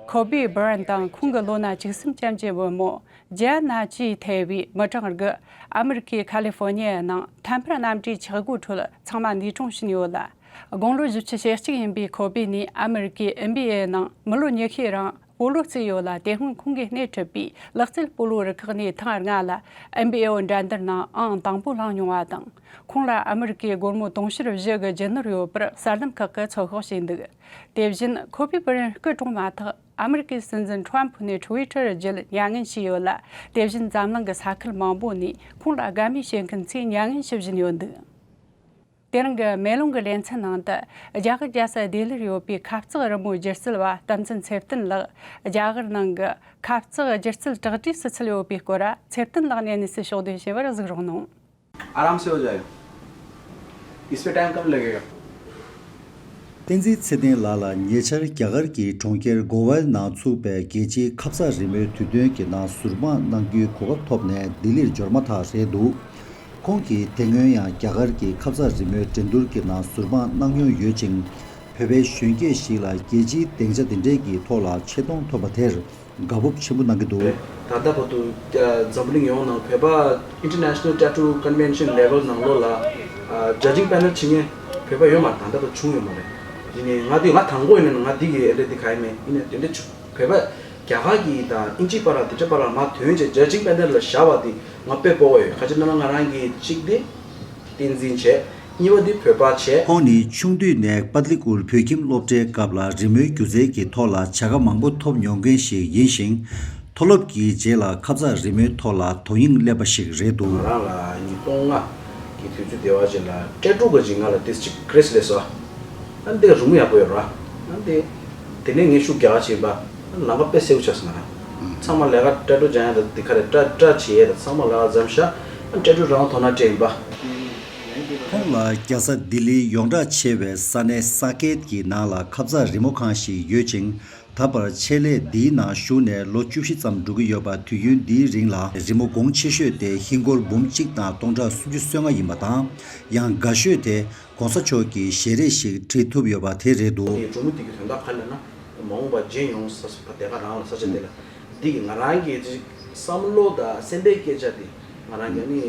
ཁོ་བི་བྷི་རན་དང་ཁོང་གི་ལོ་ན་བཅུ་གསུམ་ཙམ་གྱི་བུ་མོ་ཇི་ཨན་ན་བཅས་ཐེ་བའི་མི་གྲངས་དགུ་ཨ་མི་རི་ཀའི་ཁ་ལི་ཧྥོ་ནི་ཡའི་ནང་ཐད་འཕར་གནམ་གྲུའི་ཆག་སྒོའི་ཁྲོད་ཚང་མ་འདས་གྲོངས་ཕྱིན་ཡོད་ལ། དགུང་ལོ་བཞི་བཅུ་ཞེ་གཅིག་ཡིན་པའི་ཁོ་བི་ནི་ཨ་མི་རི་ཀའི་ཨེན་བྷི་ཨེ་ནང་མི་ལོ་ཉི་ཤུའི་རིང་སྤོ་ལོ་རྩེས་ཡོད་ལ། དེ་སྔོན་ཁོང་གིས་སྣེ་ཁྲིད་པའི་ལག་རྩེད་སྤོ་ལོ་རུ་ཁག་ནས་ཐེངས་ལྔ་ལ་ཨེན་བྷི་ཨེ་འགྲན་བསྡུར་ནང་ཨང་དང་པོ་བླངས་མྱོང་བ་དང་། ཁོང་ལ་ཨ་མི་རི་ཀའི་སྒོར་མོ་དུང་ཕྱུར་བཞི་གི་རྒྱུ་ནོར་ཡོད་པར་གསར་ལམ་ཁག་གིས་ཚོད་དཔག་བྱས་འདུག་དེ་བཞིན་ཁོ་བི་བྷི་རན་སྐུ་གྲོངས་མ་ཐག་ཨ་མི་རི་ཀའི་སྲིད་འཛིན་ཁྲོམ་ཕུ་ནས་ཊི་ཝི་ཊར་བརྒྱུད་མྱ་ངན་ཞུས་ཡོད་ལ། དེ་བཞིན་འཛམ་གླིང་གི་ས་ཁུལ་མང་པོ་ནས་ཁོང་ལ་དགའ་མོས་བྱེད་མཁན་ཚོས་མྱ་ངན་ཞུ་བཞིན་ཡོད་འདུག་དེ་རིང་གི་མེ་ལོང་གི་ལེ་ཚན་ནང་དུ་རྒྱ་གར་རྒྱལ་ས་ལྡི་ལིར་ཡོད་པའི་ཁ་བརྩེགས་རི་མོའི་སྒྱུ་རྩལ་བ་བསྟན་འཛིན་ཚེ་བརྟན་ལགས་རྒྱ་གར་ནང་གི་ཁ་བརྩེགས་སྒྱུ་རྩལ་བྲག་གྲས་སུ་ཚུད་ཡོད་པའི་སྐོར་ཚེ་བརྟན་ལགས་ནས་གནས་ཚུལ་ཕྱོགས་བསྡུས་ཞུ་བར་གཟིགས་རོགས་གནང་། आराम से हो जाएगा। इस पे टाइम कम लगेगा। བསྟན་འཛིན་ཚེ་བརྟན་ལགས་ལ་ཉེ་ཆར་རྒྱ་གར་གྱི་གྲོང་ཁྱེར་གོ་ཝའི་ནང་ཚུགས་པའི་རྒྱལ་སྤྱིའི་ཁ་བརྩེགས་རི་མོའི་དུས་སྟོན་གྱི་ནང་ཟུར་དཔང་གནང་རྒྱུའི་གོ་སྐབས་ཐོབ་ནས་ལྡི་ལིར་འབྱོར་མ་ཐག་རེད་འདུག་ཁོང་གིས་དེ་སྔོན་ཡང་རྒྱ་གར་གྱི་ཁ་བརྩེགས་རི་མོའི་འགྲན་བསྡུར་གྱི་ནང་ཟུར་དཔང་གནང་མྱོང་ཡོད་ཅིང་། བོད་པའི་གཞོན་སྐྱེས་ཤིག་ལ་རྒྱལ་སྤྱིའི་སྡིངས་ཆ་འདི་འདྲའི་གི་ཐོག་ལ་ཆེ་མཐོང་ཐོབ་པ་དེར་དགའ་སྤོབས་ཆེན་པོ་གནང་གི་འདུག་ད་ལྟ་བར་དུ་ཨ་འཛམ་བུ་གླིང་ཡོངས་ནང་བོད་པ་International Tattoo Convention level ནང་ལོགས་ལ་ཨ་judging panel བྱེད་མཁན་བོད་པ་ཡོད་མ་རེད། ད་ལྟ་བར་བྱུང་ཡོད་མ་རེད། ཡིན་ནའི་ང་འདི་ང་དང་པོ་ཡིན་ནའི་ང་འདི་གི་ཨེ་འདྲ་འདི་ག་ཡིན་མེད། ཡིན་ནའི་དེ་འདྲ་བྱུང་། བོད་པ་རྒྱ་གར་གྱི་དང་དབྱིན་ཇིའི་བར་ལ་དེ་འདྲའི་བར་ལ་མར་ཐོན་བྱས་judging panel ལ་བཞག་པ་འདི་ང་དཔེ་སྤོབས་པ་ཡོད། ག་ཅི་ན་ང་རང་གི་གཅིག་འདི་བསྟན་འཛིན་བྱས། གཉིས་པ་འདི་བོད་པ་བྱས། ཁོང་ནི་ཆུང་དུས་ནས་པ་ཏ་ལི་ཀུལ་བོད་ཁྱིམ་སློབ་གྲྭའི་སྐབས་ལ་རི་མོའི་སྒྱུ་རྩལ་གྱི་ཐོག་ལ་བྱ་དགའ་མང་པོ་ཐོབ་མྱོང་མཁན་ཞིག་ཡིན་ཞིང་། མཐོ་སློབ་ཀྱི་རྗེས་ལ་ཁ་བརྩེགས་རི་མོའི་ཐོག་ལ་དོ་དབྱིངས་སླེབས་པ་ཞིག་རེད་འདུག་ང་རང་ལ་ཉིས་སྟོང་ལྔ་གི་དུས་ཚོད་དེ་བ་ཅིག་ལ་ཊེ་ཊུ་ག་ཅིག་ང་ལ་ཏིས་ཅིག་ཀྲེས་ལས་སོ། ཨ་འདི་ག་རུམ་ཡག་པོ་ཡོད་ར། ཨ་དེ། དེ་ནས་ངས་ཤུགས་རྒྱག་བྱས་པ། ལམ་ཁ་དཔེ་སེའུ་ཆགས་སོང་ང་རང་། ཚང་མ་ལས་ཀ་སྤྲད་འགྲོ་བྱ་ཡ་ད་འདི་ག་རེ་སྤྲད་སྤྲད་བྱེད་ཡས་ད་ཚང་མ་ལས་ཀ་མཚམས་བཞག་སྤྲད་འགྲོ་རང་དོ་སྣང་སྤྲད་ཡིན་པ། ཁོང་ལ་རྒྱལ་ས་ལྡི་ལིའི་ཡོངས་གྲགས་ཆེ་བའི་ས་གནས་ས་ཀེད་ཀྱི་ནང་ལ་ཁ་ཚ་རི་མོ་ཁང་ཞིག་ཡོད་ཅིང་། ད་བར་ཆེད་ལས་འདིའི་ནང་ཞུགས་ནས་ལོ་བཅུ་བཞི་ཙམ་འགྲོ་གི་ཡོད་པ། དུས་ཡུན་འདིའི་རིང་ལ་རི་མོ་གོང་ཆེ་ཤོས་དེ་ཧིན་སྒོར་འབུམ་གཅིག་དང་སྟོང་ཕྲག་སུམ་ཅུ་སོ་ལྔ་ཡིན་པ་དང་། ཡང་དགའ་ཤོས་དེ་༸གོང་ས་མཆོག་གི་ཞལ་རས་ཤིག་བྲིས་ཐུབ་ཡོད་པ་དེ་རེད་འདུག་འདི་སྒྲུང་མོ་འདི་གི་དོན་དག་ག་རེ་ལབ་ན། མ་འོངས་པ་མཇལ་ཡོང་ས་ས་དེ་ག་རང་ལ་ས་ཆ་དེ་ལ། འདི་གི་ང་རང་གི་བསམ་བློ་དང་སེམས་པའི་སྐད་ཆ་དེ་ང་རང་གི་ནི།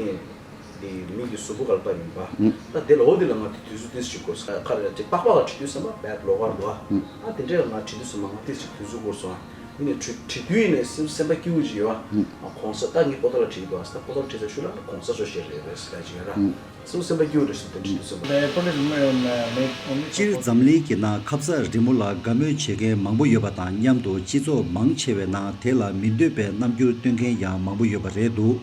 དེ་མི་གི་གཟུགས་པོ་ག་ལ་བབས་ཡིན་པ། ད་དེ་ལ་འོ་དེ་ལ་ང་དེ་དུས་ཚོད་ཏིས་ཅིག་འགོར་སོང་། ཁ་རེ་ཅིག་པགས་པ་ལ་བྲིས་དུས་ཙམ་པ་བད་ལོག་གར་འདུག་ཨ། ཨ་དེ་འདྲས་ལ་ང་བྲིས་དུས་ཙམ་པ་ང་ཏིས་ཅིག་དུས་ཚོད་འགོར་སོང་ཨ། ཡིན་ནའི་བྲིས་བྲིས་དུས་ཡིན་ནའི་སེམས་སེམས་པ་སྐྱིད་པོ་ཅིག་ཡོད་ཨ། གོང་ས་ད་ངས་པོ་ཏོ་ལ་བྲིས་འདུག་ཨ། ད་པོ་ཏོ་ལ་བྲིས་ཚར་ཤུལ་ལ་གོང་ས་མཆོག་ཞལ་རས་རེད་ཟེར་ད་ཅིག་ཡོད་ར། སེམས་སེམས་པ་སྐྱིད་པོ་རེད་ཟེར་དེ་བྲིས་དུས་ཙམ་པ། སྤྱིར་འཛམ་གླིང་གི་ནང་ཁ་ཚ་རི་མོ་ལ་དགའ་མོས་བྱེད་མཁན་མང་པོ་ཡོད་པ་དང་མཉམ་དུ་སྤྱི་ཚོགས་མང་ཆེ་བའི་ནང་དེ་ལ་མི་འདོད་པའི་རྣམ་འགྱུར་སྟོན་མཁན་ཡང་མང་པོ་ཡོད་པ་རེད་འདུག་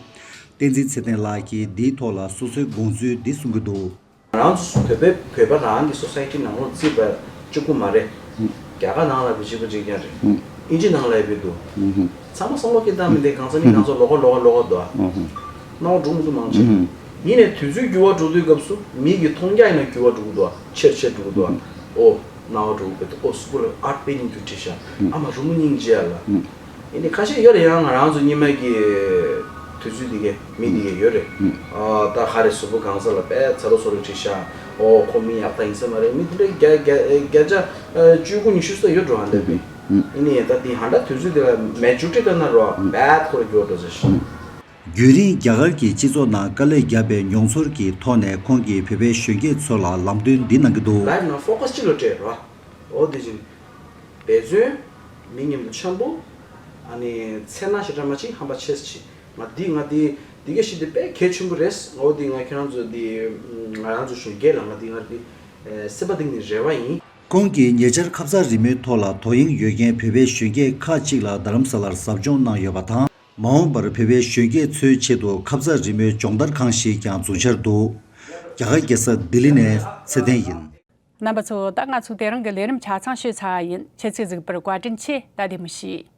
བསྟན་འཛིན་ཚེ་བརྟན་ལགས་ཀྱིས་འདིའི་ཐོག་ལ་སོ་སོའི་དགོངས་ཚུལ་འདི་གསུང་གི་འདུག་ང་རང་ཚོ་བོད་པའི་བོད་པ་རང་གི་སོ་སའི་ཊི་ནང་ལོགས་བརྩིས་པ་གཅིག་པུ་མ་རེད། རྒྱ་གར་ནང་ལ་ཡོད་པའི་གཅིག་པ་གཅིག་རྐྱང་རེད། ཨིན་ཇི་ནང་ལ་ཡོད་པའི་འདུག་ཚང་མ་བསམ་བློ་སྐྱེལ་སྟངས་མི་འདི་གང་ཚ་མི་གང་ཚ་ལོགས་ཀ་ལོགས་ཀ་ལོགས་ཀ་འདུག་ཨ། སྣང་བ་འགྲོ་མི་འདུག་མང་ཆེ། ཡིན་ནའི་དུས་ཚོད་འགྱུར་བ་འགྲོ་དུས་སྐབས་སུ་མི་གི་མཐོང་རྒྱ་ཡིན་ན་འགྱུར་བ་འགྲོ་གི་འདུག་ཨ། ཆེར་ཆེར་འགྲོ་གི་འདུག་ཨ། ཨོ། སྣང་བ་འགྲོ་གི་འདུག་ཨོ་གཟུགས་པོ་ལ་ཨར་པེ་སྙིང་རྗེ་བྲིས་ཤག་ཨ་མ་རུ་མོ་སྙིང་རྗེ་ཡ་ལ། ཡིན་ནའི་ཁ་ཤས་ཡོད་རེད། ཡང་ང་རང་ཚོ་སྔོན་མ་གི་དུས་ཚོད་འདི་གའི་མི་འདི་གའི་ཡོད་རེད། ཨ་ད་ག་རེ་གཟུགས་པོ་གང་ས་ལ་དཔེ་ཚ་རོ་ཚ་རོ་བྲིས་ཤག་ཨོ་ཁོ་མི་ཡག་ད་ཡིན་ས་མ་རེད། མི་དེ་འདྲའི་བརྒྱ་བརྒྱ་བརྒྱ་ཆ་བཅུ་དགུ་ཉི་ཤུ་ཙམ་ཡོད་འགྲོ་ཧ་འདོད་པས། ཡིན་ནའི་ད་འདི་ཧ་འདྲ་དུས་ཚོད་འདི་ལ་མེ་ཇུ་ཊི་ལྟ་ན་རོ་བད་ཁོ་ར་འགྱུར་འགྲོ་ཟེར་ཤག་རྒྱུན་རིང་རྒྱ་གར་གྱི་སྤྱི་ཚོགས་ནང་དཀའ་ལས་བརྒྱབ་པའི་མྱོང་ཚོར་གྱི་ཐོག་ནས་ཁོང་གིས་བོད་པའི་གཞོན་སྐྱེས་ཚོ་ལ་ལམ་སྟོན་འདི་གནང་གི་འདུག་ལའེབ་ནང་ཕོ་ཀ་སི་གཅིག་ལ་སྤྲད་རོ། འོ་དེ་བཞིན། འབད་བརྩོན། མི་མཉམ་དུ་འཆམ་པོ། ཨ་ནི་མཚན་ན་ཞེ་དྲག་མ་བྱེད། ཧམ་པ་ཆེ་ཙམ་བྱེད། ང་འདི་ང་འདི་འདི་ག་ཞིག་འདི་དཔེ་གལ་ཆེན་པོ་རེད། འོ་འདི་ང་ཁྱེད་རང་ཚོ་འདི་ང་རང་ཚོ་གཞོན་སྐྱེས་ལ་ང་འདི་ང་འདི་སེམས་པ་གཏིང་ནས་རེ་བ་ཡིན། ཁོང་གིས་ཉེ་ཆར་ཁ་ཚ་རི་མོའི་ཐོག་ལ་དོ་དབྱིངས་ཡོད་མཁན་བོད་པའི་གཞོན་སྐྱེས་ཁག་ཅིག་ལ་རྡ་རམ་ས་ལར་ཟབ་སྦྱོང་གནང་ཡོད་པ་དང་། མ་འོངས་པར་བོད་པའི་གཞོན་སྐྱེས་ཚོའི་ཆེད་དུ་ཁ་ཚ་རི་མོའི་སྦྱོང་བརྡར་ཁང་ཞིག་ཀྱང་འཛུགས་འཆར་འདུག་རྒྱ་གར་རྒྱལ་ས་ལྡི་ལི་ནས་ཚེ་བརྟན་ཡིན། རྣམ་པ་ཚོ། ད་ང་ཚོའི་དེ་རིང་གི་ལས་རིམ་ཆ་ཚང་ཞུས་ཚར་བ་ཡིན། ཁྱེད་ཚོས་གཟིགས་པར་བཀའ་དྲིན་ཆེ། ད་བདེ་མོ་བྱོས།